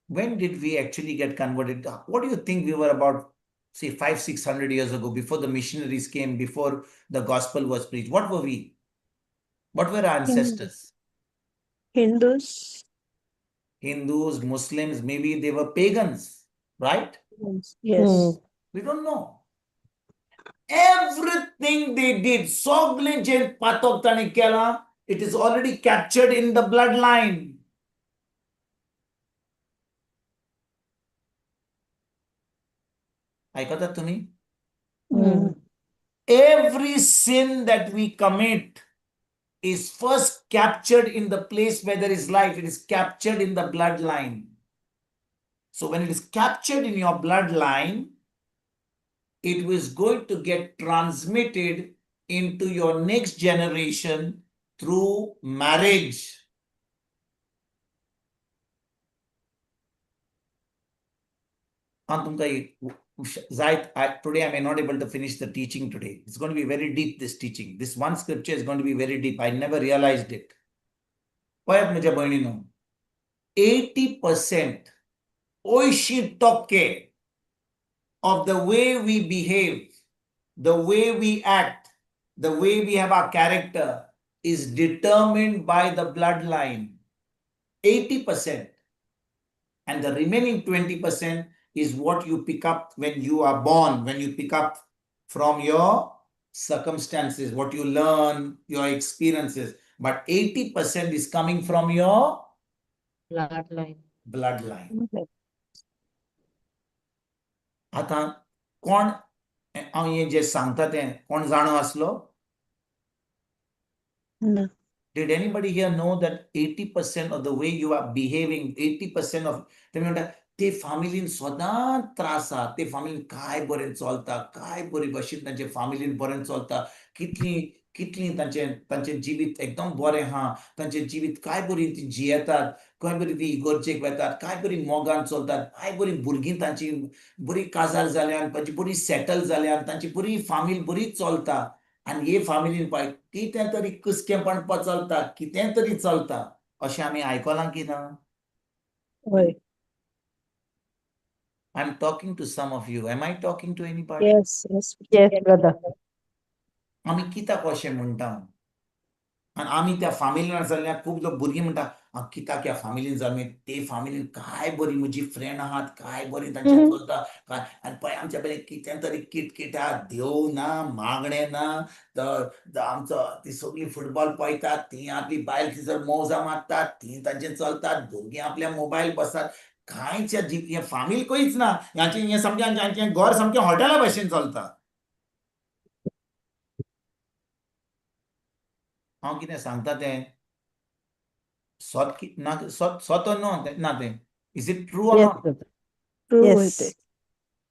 when did we actually get converted? What do you think we were about, say, 500-600 years ago, before the missionaries came, before the gospel was preached? What were we? What were our ancestors? Hindus. Hindus, Muslims, maybe they were pagans, right? Yes. We don't know. Everything they did, सगळें जें पातक ताणें केलां, it is already captured in the bloodline. आयकतात तुमी? Every sin that we commit is first captured in the place where there is life. It is captured in the bloodline. So when it is captured in your bloodline, it was going to get transmitted into your next generation through marriage. हांव तुमकां एक जायत, today I may not able to finish the teaching today. It's going to be very deep, this teaching. This one scripture is going to be very deep. I never realized it. पळयात म्हज्या भयणीनो, 80%, 80% of the way we behave, the way we act, the way we have our character is determined by the bloodline. 80%. And the remaining 20% is what you pick up when you are born, when you pick up from your circumstances, what you learn, your experiences. But 80% is coming from your Bloodline. Bloodline. आतां कोण हांव हें जें सांगता तें कोण जाणो आसलो? ना. Did anybody here know that 80% of the way you are behaving, 80% of, तेमी म्हणटा ते फामिलीन सदांच त्रास आहा, ते फामिलीन काय बरें चलता, काय बरी भशेन तांचे फामिलीन बरें चलता, कितली कितली तांचें तांचें जिवीत एकदम बरें आहा, तांचें जिवीत काय बरी ती जियेतात, खंय बरी ती इगर्जेक वेतात, काय बरी मोगान चलतात, काय बरी भुरगीं तांची बरी काजार जाल्यान, तांची बरी सेटल जाल्यान, तांची बरी फामील बरी चलता. आनी हे फामिलीन पळय कितें तरी कुसकेंपण चलता, कितें तरी चलता, अशें आमी आयकलां की ना? हय. I am talking to some of you. Am I talking to anybody? Yes, yes. Yes, brother. आमी कित्याक अशें म्हणटा? आनी आमी त्या फामिलीन जाल्ल्या खूब लोक भुरगीं म्हणटा, हांव कित्याक ह्या फामिलीन जालें, ते फामिलीन काय बरी म्हजी फ्रेंड आहात, काय बरी तांचें चलता, काय, आनी पळय आमच्या पयलीं कितें तरी किटकिटा, देव ना, मागणें ना, तर आमचो ती सगळीं फुटबॉल पळयतात, ती आपली बायल थंयसर मौजां मारतात, ती तांचें चलतात, भुरगीं आपल्या मोबायल बसतात, कांयच हें फामील खंयच ना, ह्यांचें हें सामकें हांचें घर सामकें हॉटेला भशेन चलता. हांव कितें सांगता तें सत ना, सत सत न्हू ना तें? Is it true or Yes, not? brother. True. Yes. ते.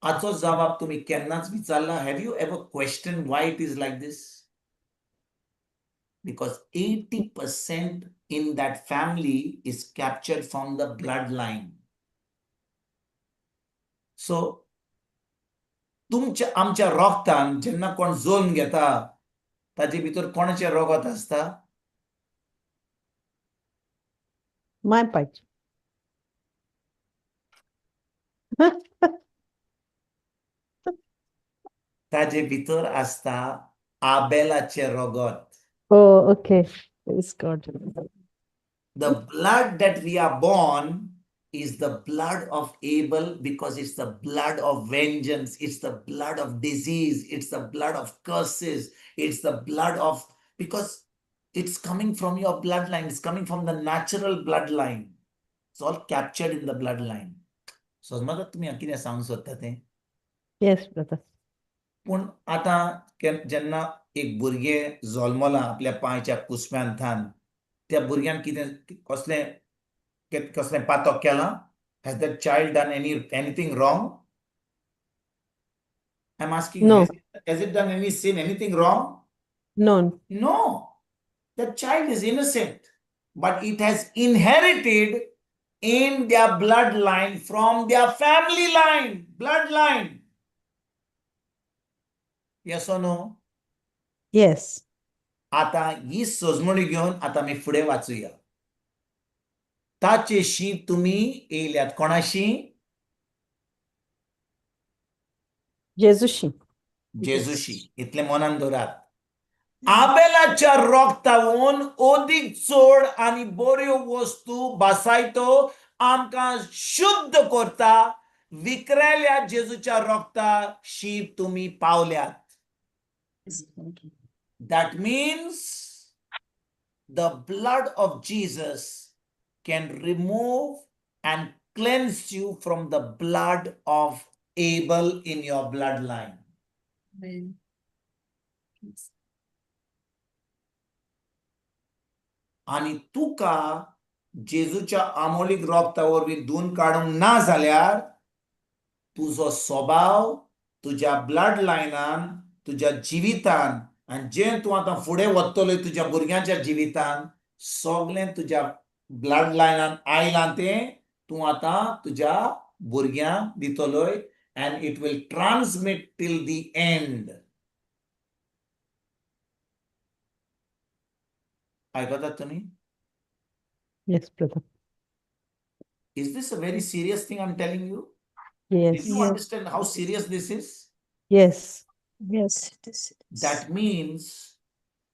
हाचो जबाब तुमी केन्नाच विचारला? Have you ever question why it is like this? Because 80% in that family is captured from the blood line. So तुमच्या आमच्या रोगतान जेन्ना कोण जल्म घेता ताजे भितर कोणाचें रोगत आसता? My part. ताजे भितर आसता आबेलाचें रोगत. Oh, okay. Praise God. The blood that we are born is the blood of Abel, because it's the blood of vengeance, it's the blood of disease, it's the blood of curses, it's the blood of, because it's coming from your bloodline, it's coming from the natural bloodline. It's all captured in the bloodline. So म्हाका तुमी कितें सांगूंक सोदता तें? Yes, brother. पूण आतां जेन्ना एक भुरगें जल्मलां आपल्या पांयच्या कुसम्यान, त्या भुरग्यान कितें कसलें कसलें पातक केलां? Has that child done anything wrong? I am asking, No. Has it done any sin, anything wrong? No. No, the child is innocent, but it has inherited in their bloodline from their family line, bloodline. Yes or no? Yes. आता ही सजमणी घेवन आतां आमी फुडें वाचुया. ताचेशी तुमी येयल्यात. कोणाशी? जेजूशी. जेजूशी. इतलें मनान दवरात. आबेलाच्या रोगतावून ओदीक चड आनी बऱ्यो वस्तू बासायतो आमकां शुद्ध करता. विकरेल्या जेजूच्या रोगताशी तुमी पावल्यात. That means the blood of Jesus can remove and cleanse you from the blood of Abel in your bloodline. Amen. Yes. आनी तुका जेजूच्या आमोलीक रोगता वरवीं धुवन काडूंक ना जाल्यार तुजो स्वभाव तुज्या ब्लड लायनान तुज्या जिवितान आनी जें तूं आतां फुडें वतलोय तुज्या भुरग्यांच्या जिवितान सगळें तुज्या ब्लड लायनान आयलां तें तूं आतां तुज्या भुरग्यांक दितलोय and it will transmit till the end. आयकतात तुमी? Yes, brother. Is this a very serious thing I'm telling you? Yes. Did you understand how serious this is? Yes. Yes, it is. That means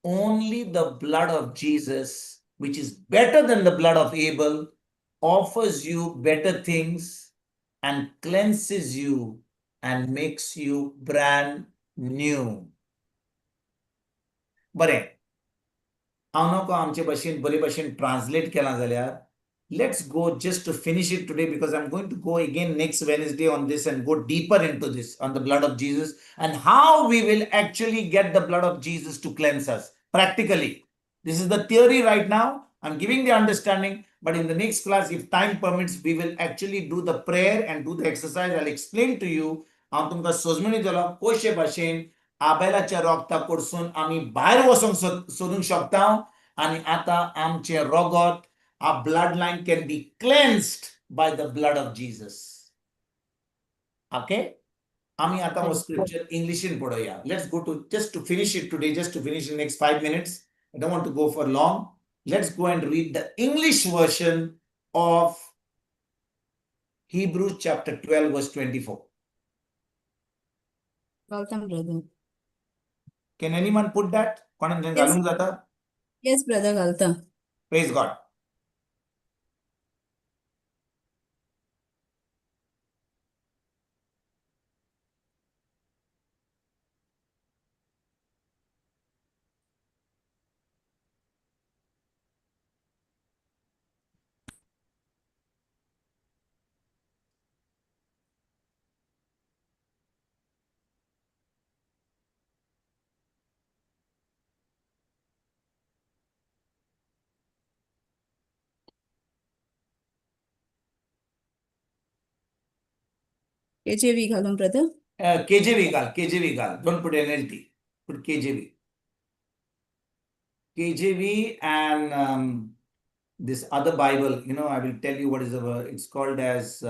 only the blood of Jesus, which is better than the blood of Abel, offers you better things and cleanses you and makes you brand new. बरें, हांव नको आमचे भाशेन बरे भाशेन translate केलां जाल्यार let's go just to finish it today, because I'm going to go again next Wednesday on this and go deeper into this on the blood of Jesus and how we will actually get the blood of Jesus to cleanse us practically. This is the theory right now. I'm giving the understanding, but in the next class, if time permits, we will actually do the prayer and do the exercise. I'll explain to you. हांव तुमकां सोजमणी दिलो कशे भाशेन आबेलाच्या रोगता कडसून आमी भायर वचोंक सोदूंक शकता आनी आतां आमचें रोगत, our bloodline can be cleansed by the blood of Jesus. Okay? आमी आतां हो स्क्रिप्चर इंग्लिशीन पळोवया. Let's go to, just to finish it today, just to finish in next 5 minutes. I don't want to go for long. Let's go and read the English version of Hebrews chapter 12, verse 24. Welcome, brother. Can anyone put that? कोणान Yes. घालूंक जाता? Yes, brother, घालता. Praise God. KJV घालून, brother. KJV घाल, KJV घाल. Don't put NLT. Put KJV. KJV and this other Bible, I will tell you what is the word. It's called as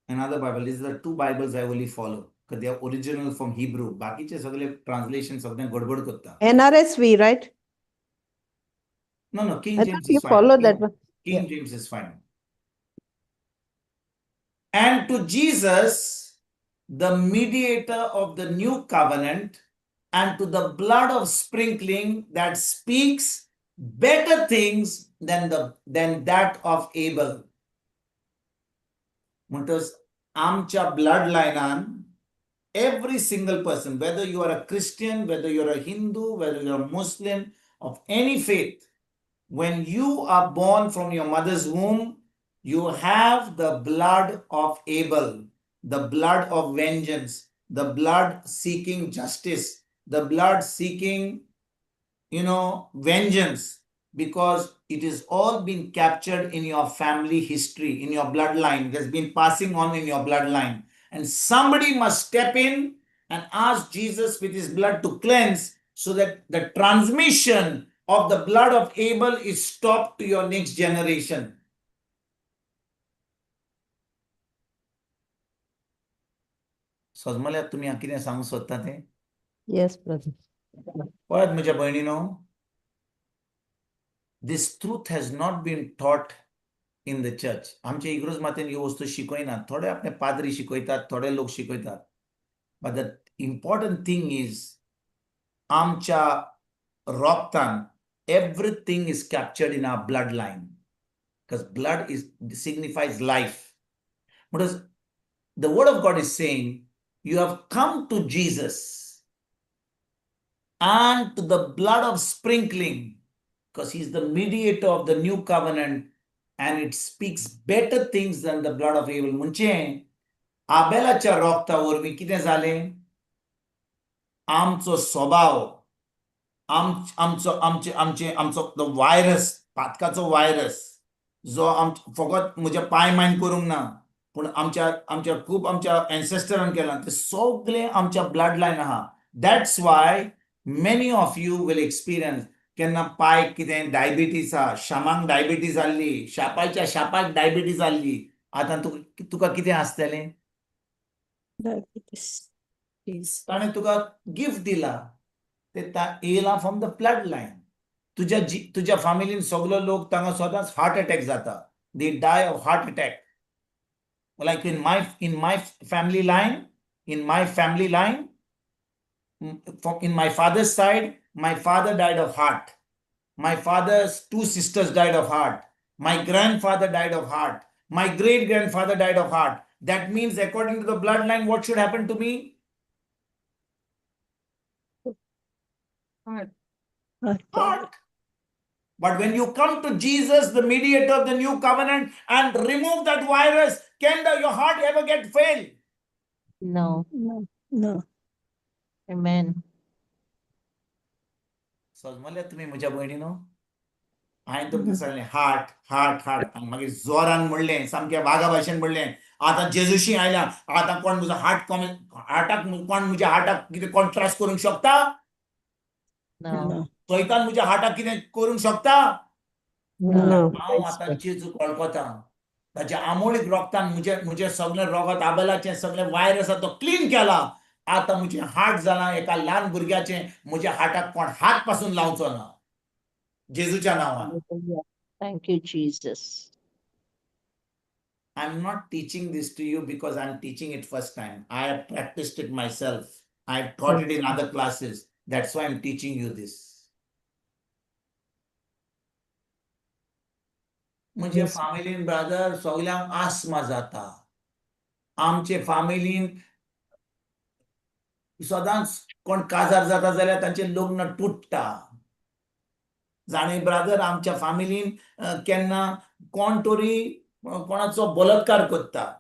another Bible. These are the two Bibles I only follow because they are original from Hebrew. बाकीचे सगळे translation सगळे गडबड करता. NRSV, right? No, King I James thought you is fine. Follow that one. King Yeah. James is fine. And to Jesus, the mediator of the new covenant, and to the blood of sprinkling that speaks better things than that of Abel. म्हणटच आमच्या blood लायनान every single person, whether you are a Christian, whether you're a Hindu, whether you're a Muslim, of any faith, when you are born from your mother's womb, you have the blood of Abel, the blood of vengeance, the blood seeking justice, the blood seeking vengeance. Because it is all been captured in your family history, in your bloodline. It has been passing on in your bloodline. And somebody must step in and ask Jesus with his blood to cleanse so that the transmission of the blood of Abel is stopped to your next generation. सजमल्यात तुमी कितें सांगूंक सोदता तें? Yes, brother. पळयात म्हज्या भयणीनो, this truth has not been taught in the church. आमच्या इग्रोज मातेन ह्यो वस्तू शिकयनात. थोडे आपले पाद्री शिकयतात, थोडे लोक शिकयतात, but the important thing is आमच्या रोगतान everything is captured in our blood line, because blood is signifies life. म्हणटच the word of God is saying you have come to Jesus and to the blood of sprinkling, because he's the mediator of the new covenant and it speaks better things than the blood of Abel. म्हणजे आबेलाच्या रोगता वरवीं कितें जालें? आमचो स्वभाव, आमचो आमचे आमचे आमचो तो व्हायरस, पातकाचो व्हायरस जो आम फकत म्हज्या पाय मायन करूंक ना, पूण आमच्या आमच्या खूब आमच्या एन्सेस्टरान केलां, ते सगळें आमच्या ब्लड लायन आहा. That's why many of you will experience केन्ना पायक कितें डायबिटीज आहा, शामाक डायबिटीज जाल्ली, शापाच्या शापाक डायबिटीज जाल्ली. आतां तुका कितें आसतलें? Diabetes. Please. ताणें तुका गिफ्ट दिला, ते येयला फ्रॉम the blood line. तुज्या तुज्या फामिलीन सगलो लोक तांगा सदांच हार्ट अटॅक जाता, they die of heart attack. Like in my family line, in my family line, in my father's side, my father died of heart. My father's two sisters died of heart. My grandfather died of heart. My great grandfather died of heart. That means, according to the bloodline, what should happen to me? Heart. Heart. But when you come to Jesus, the mediator of the new covenant, and remove that virus, can your heart ever get failed? No. No. Amen. सजमल्या तुम्ही म्हज्या भयणीनो? हांवें तुमकां सांगलें, heart, heart, heart. आनी मागीर जोरान म्हणलें, सामकें वागा भाशेन म्हणलें, आतां जेजूशी आयल्या, आतां कोण म्हजो हार्ट कॉमे हार्टाक कोण म्हज्या हार्टाक कितें कोण त्रास करूंक शकता? No. सैतान म्हज्या हार्टाक कितें करूंक शकता? No. हांव आतां जेजूक वळखता. ताच्या आमोळीक रोगतान म्हजें म्हजें सगळें रोगत, आबेलाचें सगळें वायर आसा तो क्लीन केला. आतां म्हजें हार्ट जालां एका ल्हान भुरग्याचें. म्हज्या हार्टाक कोण हात पासून लावचो ना, जेजूच्या नांवान. Thank you, Jesus. I'm not teaching this to you because I'm teaching it first time. I have practiced it myself. I've taught it in other classes. That's why I'm teaching you this. म्हणजे फामिलीन brother सगल्यांक आस्मा जाता. आमचे फामिलीन सदांच कोण काजार जाता जाल्यार तांचें लग्न तुट्टा. जाणें ब्रदर, आमच्या फामिलीन केन्ना कोण तरी कोणाचो बलात्कार करता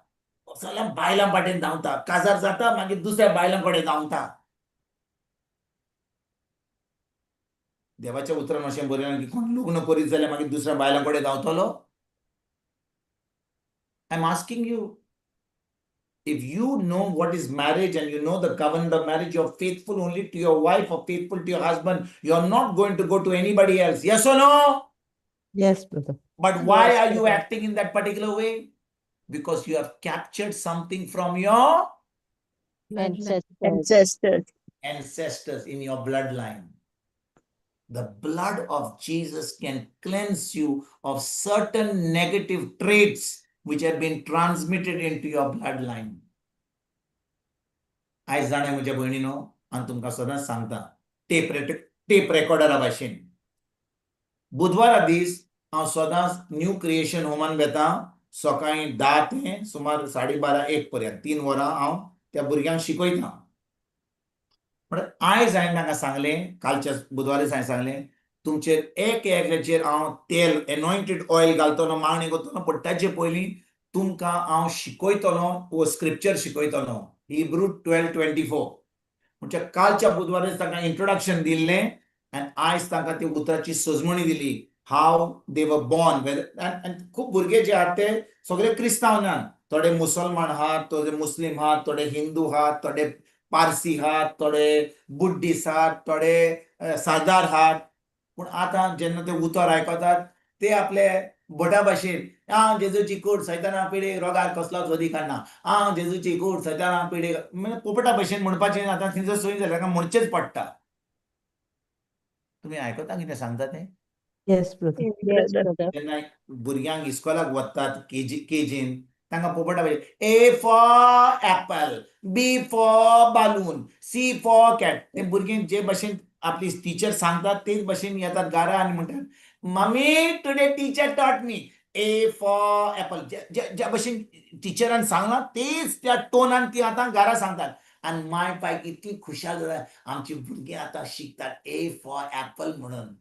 जाल्यार बायलां फाटीन धांवता. काजार जाता, मागीर दुसऱ्या बायलां कडेन धांवता. देवाच्या उतरान अशें बरयलां की कोण लग्न करीत जाल्यार मागीर दुसऱ्या बायलां कडेन धांवतलो? I am asking you, if you know what is marriage and you know the covenant of marriage, you're faithful only to your wife or faithful to your husband. You're not going to go to anybody else. Yes or no? Yes, brother. But why Yes, are you brother. Acting in that particular way? Because you have captured something from your Ancestors. Ancestors. Ancestors in your bloodline. The blood of Jesus can cleanse you of certain negative traits which have been transmitted into your bloodline. आयज जाणें म्हज्या भयणीनो, आनी तुमकां सदांच सांगता, tape रेकॉर्डरा भाशेन, बुधवारा दीस हांव सदांच न्यू क्रिएशन होमान वेता. सकाळी 10 ते सुमार 12:30 1 पर्यंत 3 वरां हांव त्या भुरग्यांक शिकयता. म्हळ्यार आयज हांवें तांकां सांगलें, कालच्या बुधवारीच हांवें सांगलें, तुमचेर एक एकल्याचेर हांव तेल, एनॉयंटेड ऑयल घालतलो, मागणी करतलो, पूण ताचे पयलीं तुमकां हांव शिकयतलो वो स्क्रिप्चर शिकयतलो, हिब्रू 12:24. म्हणजे कालच्या बुधवारीच तांकां इंट्रोडक्शन दिल्लें आनी आयज तांकां ती उतराची सजमणी दिली. How they were born. आनी खूब भुरगे जे आहात ते सगळे क्रिस्तांव ना, थोडे मुसलमान आहात, थोडे मुस्लीम आहात, थोडे हिंदू आहात, थोडे पारसी आहात, थोडे बुद्धिस्ट आहात, थोडे सरदार आहात. पूण आतां जेन्ना ते उतर आयकतात ते आपले भटा भाशेन, हांव जेजूची कूड सैताना पिडे रोगार कसलोच अधिकार ना, हांव जेजूची कूड सैताना पिडे, म्हणजे पोपटा भाशेन म्हणपाचें आतां थंयसर सोय जाल्या, ताका म्हणचेच पडटा. तुमी आयकता कितें सांगता तें? Yes, brother. Yes, brother. जेन्ना भुरग्यांक इस्कोलाक वतात केजी केजीन, तांकां पोपटा भाशेन A for apple, B for balloon, C for cat. ते भुरगीं जे भाशेन आपली टिचर सांगतात तेच भाशेन येतात घरा आनी म्हणटात, mummy, today teacher taught me A for apple. ज्या भशेन टिचरान सांगलां तेच त्या टोनान ती आतां घरा सांगतात. आनी माय पायक इतली खुशाल जाता, आमची भुरगीं आतां शिकतात ए फॉर एपल म्हणून.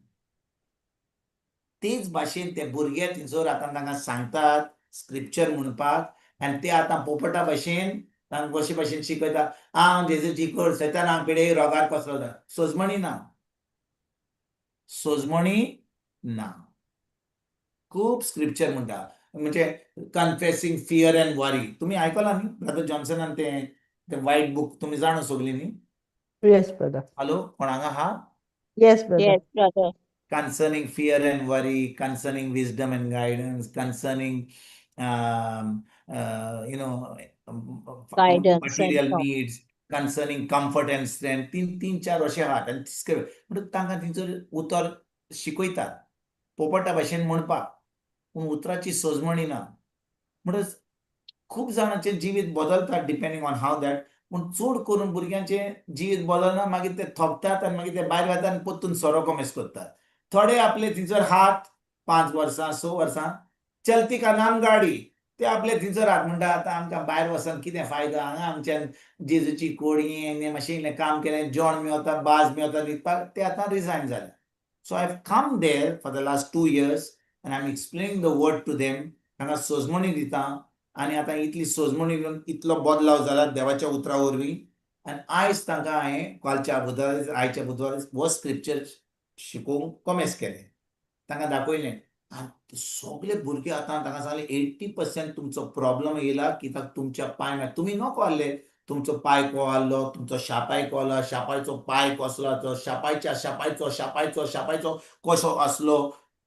तेच भाशेन ते भुरगे थंयसर आतां तांकां सांगतात स्क्रिप्चर म्हणपाक, आनी ते आतां पोपटा भाशेन तांकां कशे भाशेन शिकयता, हांव जेजूची कूड सैताना पिडे रोगार कसलो जाता. सोजमणी ना, सोजमणी ना. खूब स्क्रिप्चर म्हणटा, म्हणजे कन्फेसिंग फियर अँड वरी. तुमी आयकलां न्ही ब्रदर जॉन्सनान तें तें वायट बूक, तुमी जाणा सगळीं न्ही? Yes, brother. Hello, कोण हांगा आहा? Yes, brother. Yes, brother. Concerning fear and worry, concerning wisdom and guidance, concerning Guidance and material comfort. needs, concerning comfort and strength. तीन तीन चार अशे आहात. आनी म्हणटकच तांकां थंयसर उतर शिकयतात पोपटा भाशेन म्हणपाक, पूण उतराची सोजमणी ना. म्हणटकच खूब जाणांचें जिवीत बदलता डिपेंडींग ऑन how that, पूण चड करून भुरग्यांचें जिवीत बदलना. मागीर ते थकतात आनी मागीर ते भायर वतात आनी परतून सोरो कोमेस करतात. थोडे आपले थंयसर हात 5 वर्सां 6 वर्सां चलती का नाम गाडी, ते आपले थंयसर हात म्हणटा, आतां आमकां भायर वचोन कितें फायदो, हांगा आमच्यान जेजूची कोडी आनी मातशें इल्लें काम केलें, जेवण मेवता, बाज मेवता न्हिदपाक. ते आतां रिजायन जाले. So I have come there for the last 2 years and I am explaining the word to them. तांकां सोजमणी दिता आनी आतां इतली सोजमणी दिवन इतलो बदलाव जाला देवाच्या उतरा वरवीं. आनी आयज तांकां हांवें कालच्या बुधवार, आयच्या बुधवार हो स्क्रिप्चर शिकोवंक कोमेस केलें, तांकां दाखयलें. आनी सगळे भुरगे आतां तांकां सांगलें, 80% तुमचो प्रॉब्लम येयला कित्याक तुमच्या पांय तुमी नको आहले, तुमचो पांय को आहलो, तुमचो शापाय को आहलो, शापायचो पांय कसलो, तो शापायच्या शापायचो शापायचो शापायचो कसो आसलो.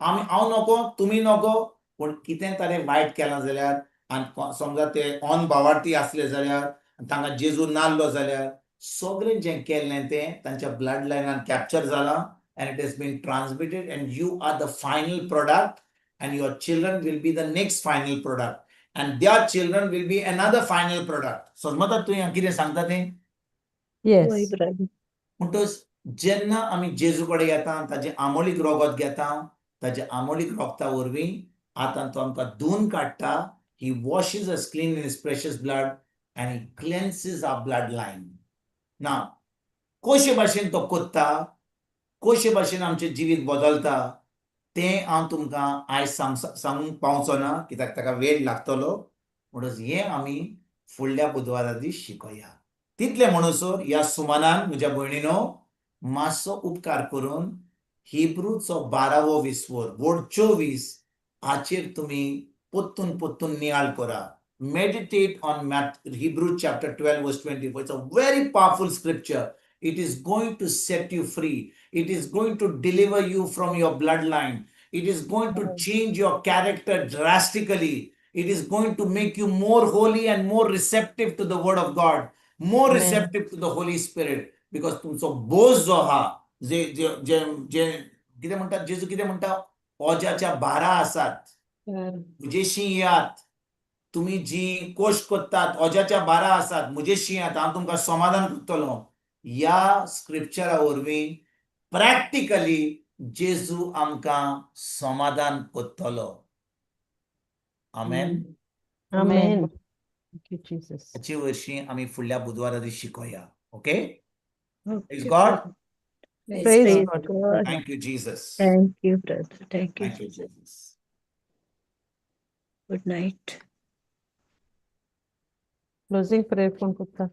आमी हांव नको, तुमी नको, पूण कितें ताणें वायट केलां जाल्यार आनी समजा ते ऑन भावार्थी आसले जाल्यार, तांकां जेजू नाल्लो जाल्यार, सगळें जें केल्लें तें तांच्या ब्लड लायनान कॅप्चर जालां and it has been transmitted, and you are the final product, and your children will be the next final product, and their children will be another final product. समजता तूं कितें सांगता तें? Yes. म्हणटच जेन्ना आमी जेजू कडेन येता, ताजें आमोलीक रोगत घेता, ताजे आमोलीक रोगता वरवीं आतां तो आमकां धुवन काडटा. He washes us clean in his precious blood and he cleanses our bloodline. Now, कशे भाशेन तो कोत्ता, कशे भाशेन आमचें जिवीत बदलता तें हांव तुमकां आयज सांगूंक पावचो ना, कित्याक ताका वेळ लागतलो. म्हणून हें आमी फुडल्या बुधवारा दीस शिकोया. तितलें म्हणसर ह्या सुमानान म्हज्या भयणीनो मातसो उपकार करून हिब्रूचो 12वो विस्वोर वोड 24 हाचेर तुमी पोत्तून पोत्तून नियाळ करा. Meditate on Hebrew chapter 12 verse 24. It's a very powerful scripture. It is going to set you free. It is going to deliver you from your bloodline. It is going to change your character drastically. It is going to make you more holy and more receptive to the word of God, more Amen. Receptive to the Holy Spirit, because तुमचो बोज जो आहा, जे जे जे जे कितें म्हणटात, जेजू कितें म्हणटा, ओज्याच्या भारा आसात म्हजेशी येयात. तुमी जी कोश्ट करतात, ओज्याच्या भारा आसात, म्हजेशी येयात, हांव तुमकां समाधान करतलो. ह्या स्क्रिप्चरा वरवीं प्रॅक्टिकली जेजू आमकां समाधान करतलो. आमेन. Amen. Thank you, Jesus. हाचे विशीं आमी फुडल्या बुधवारा दीस शिकोया. Okay. Praise Okay, God. brother. Praise Praise God. God. Thank you, Jesus. Thank you, brother. Thank you, Thank you, Jesus. Jesus. Good night. Closing prayer from Gupta.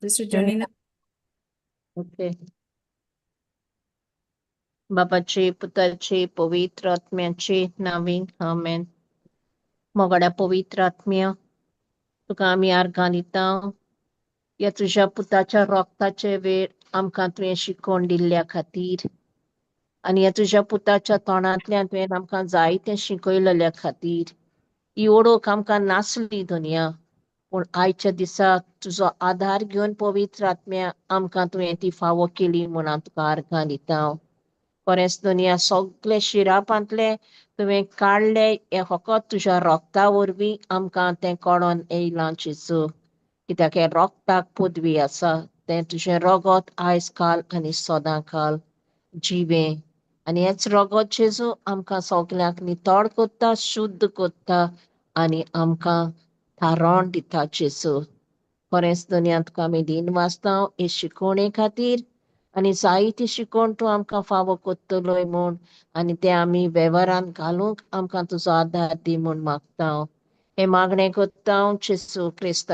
Sister Janina. Okay. बापाचे पुताचे पवित्र आत्म्याचे नांवी आमेन. मोगाड्या पवित्र आत्म्या, तुका आमी आर्गां दिता ह्या तुज्या पुताच्या रोगताचे वेळ आमकां तुवें शिकोवन दिल्ल्या खातीर आनी ह्या तुज्या पुताच्या तोंडांतल्यान तुवें आमकां जायतें शिकयलेल्या खातीर. ही ओळख आमकां नासली धनया, पूण आयच्या दिसा तुजो आधार घेवन पवित्र आत्म्या आमकां तुवें ती फावो केली म्हूण हांव तुका आर्गां दिता. खरेंच धनया, सगळे शिरापांतले तुवें काडले हें फकत तुज्या रोगता वरवीं आमकां तें कळोन येयलां जेजू, कित्याक हे रोगताक पदवी आसा. तें तुजें रोगत आयज काल आनी सदां काल जिवें आनी हेच रोगत जेजू आमकां सगल्यांक नितळ करता, शुद्ध करता आनी आमकां थारोण दिता जेजू. खरेंच धनया, तुका आमी दिन वाचता हे शिकवणे खातीर आनी जायती शिकवण तूं आमकां फावो करतलोय म्हूण आनी तें आमी वेव्हारान घालूंक आमकां तुजो आदार दी म्हूण मागता. हें मागणें करता जेजू क्रिस्ताच्या.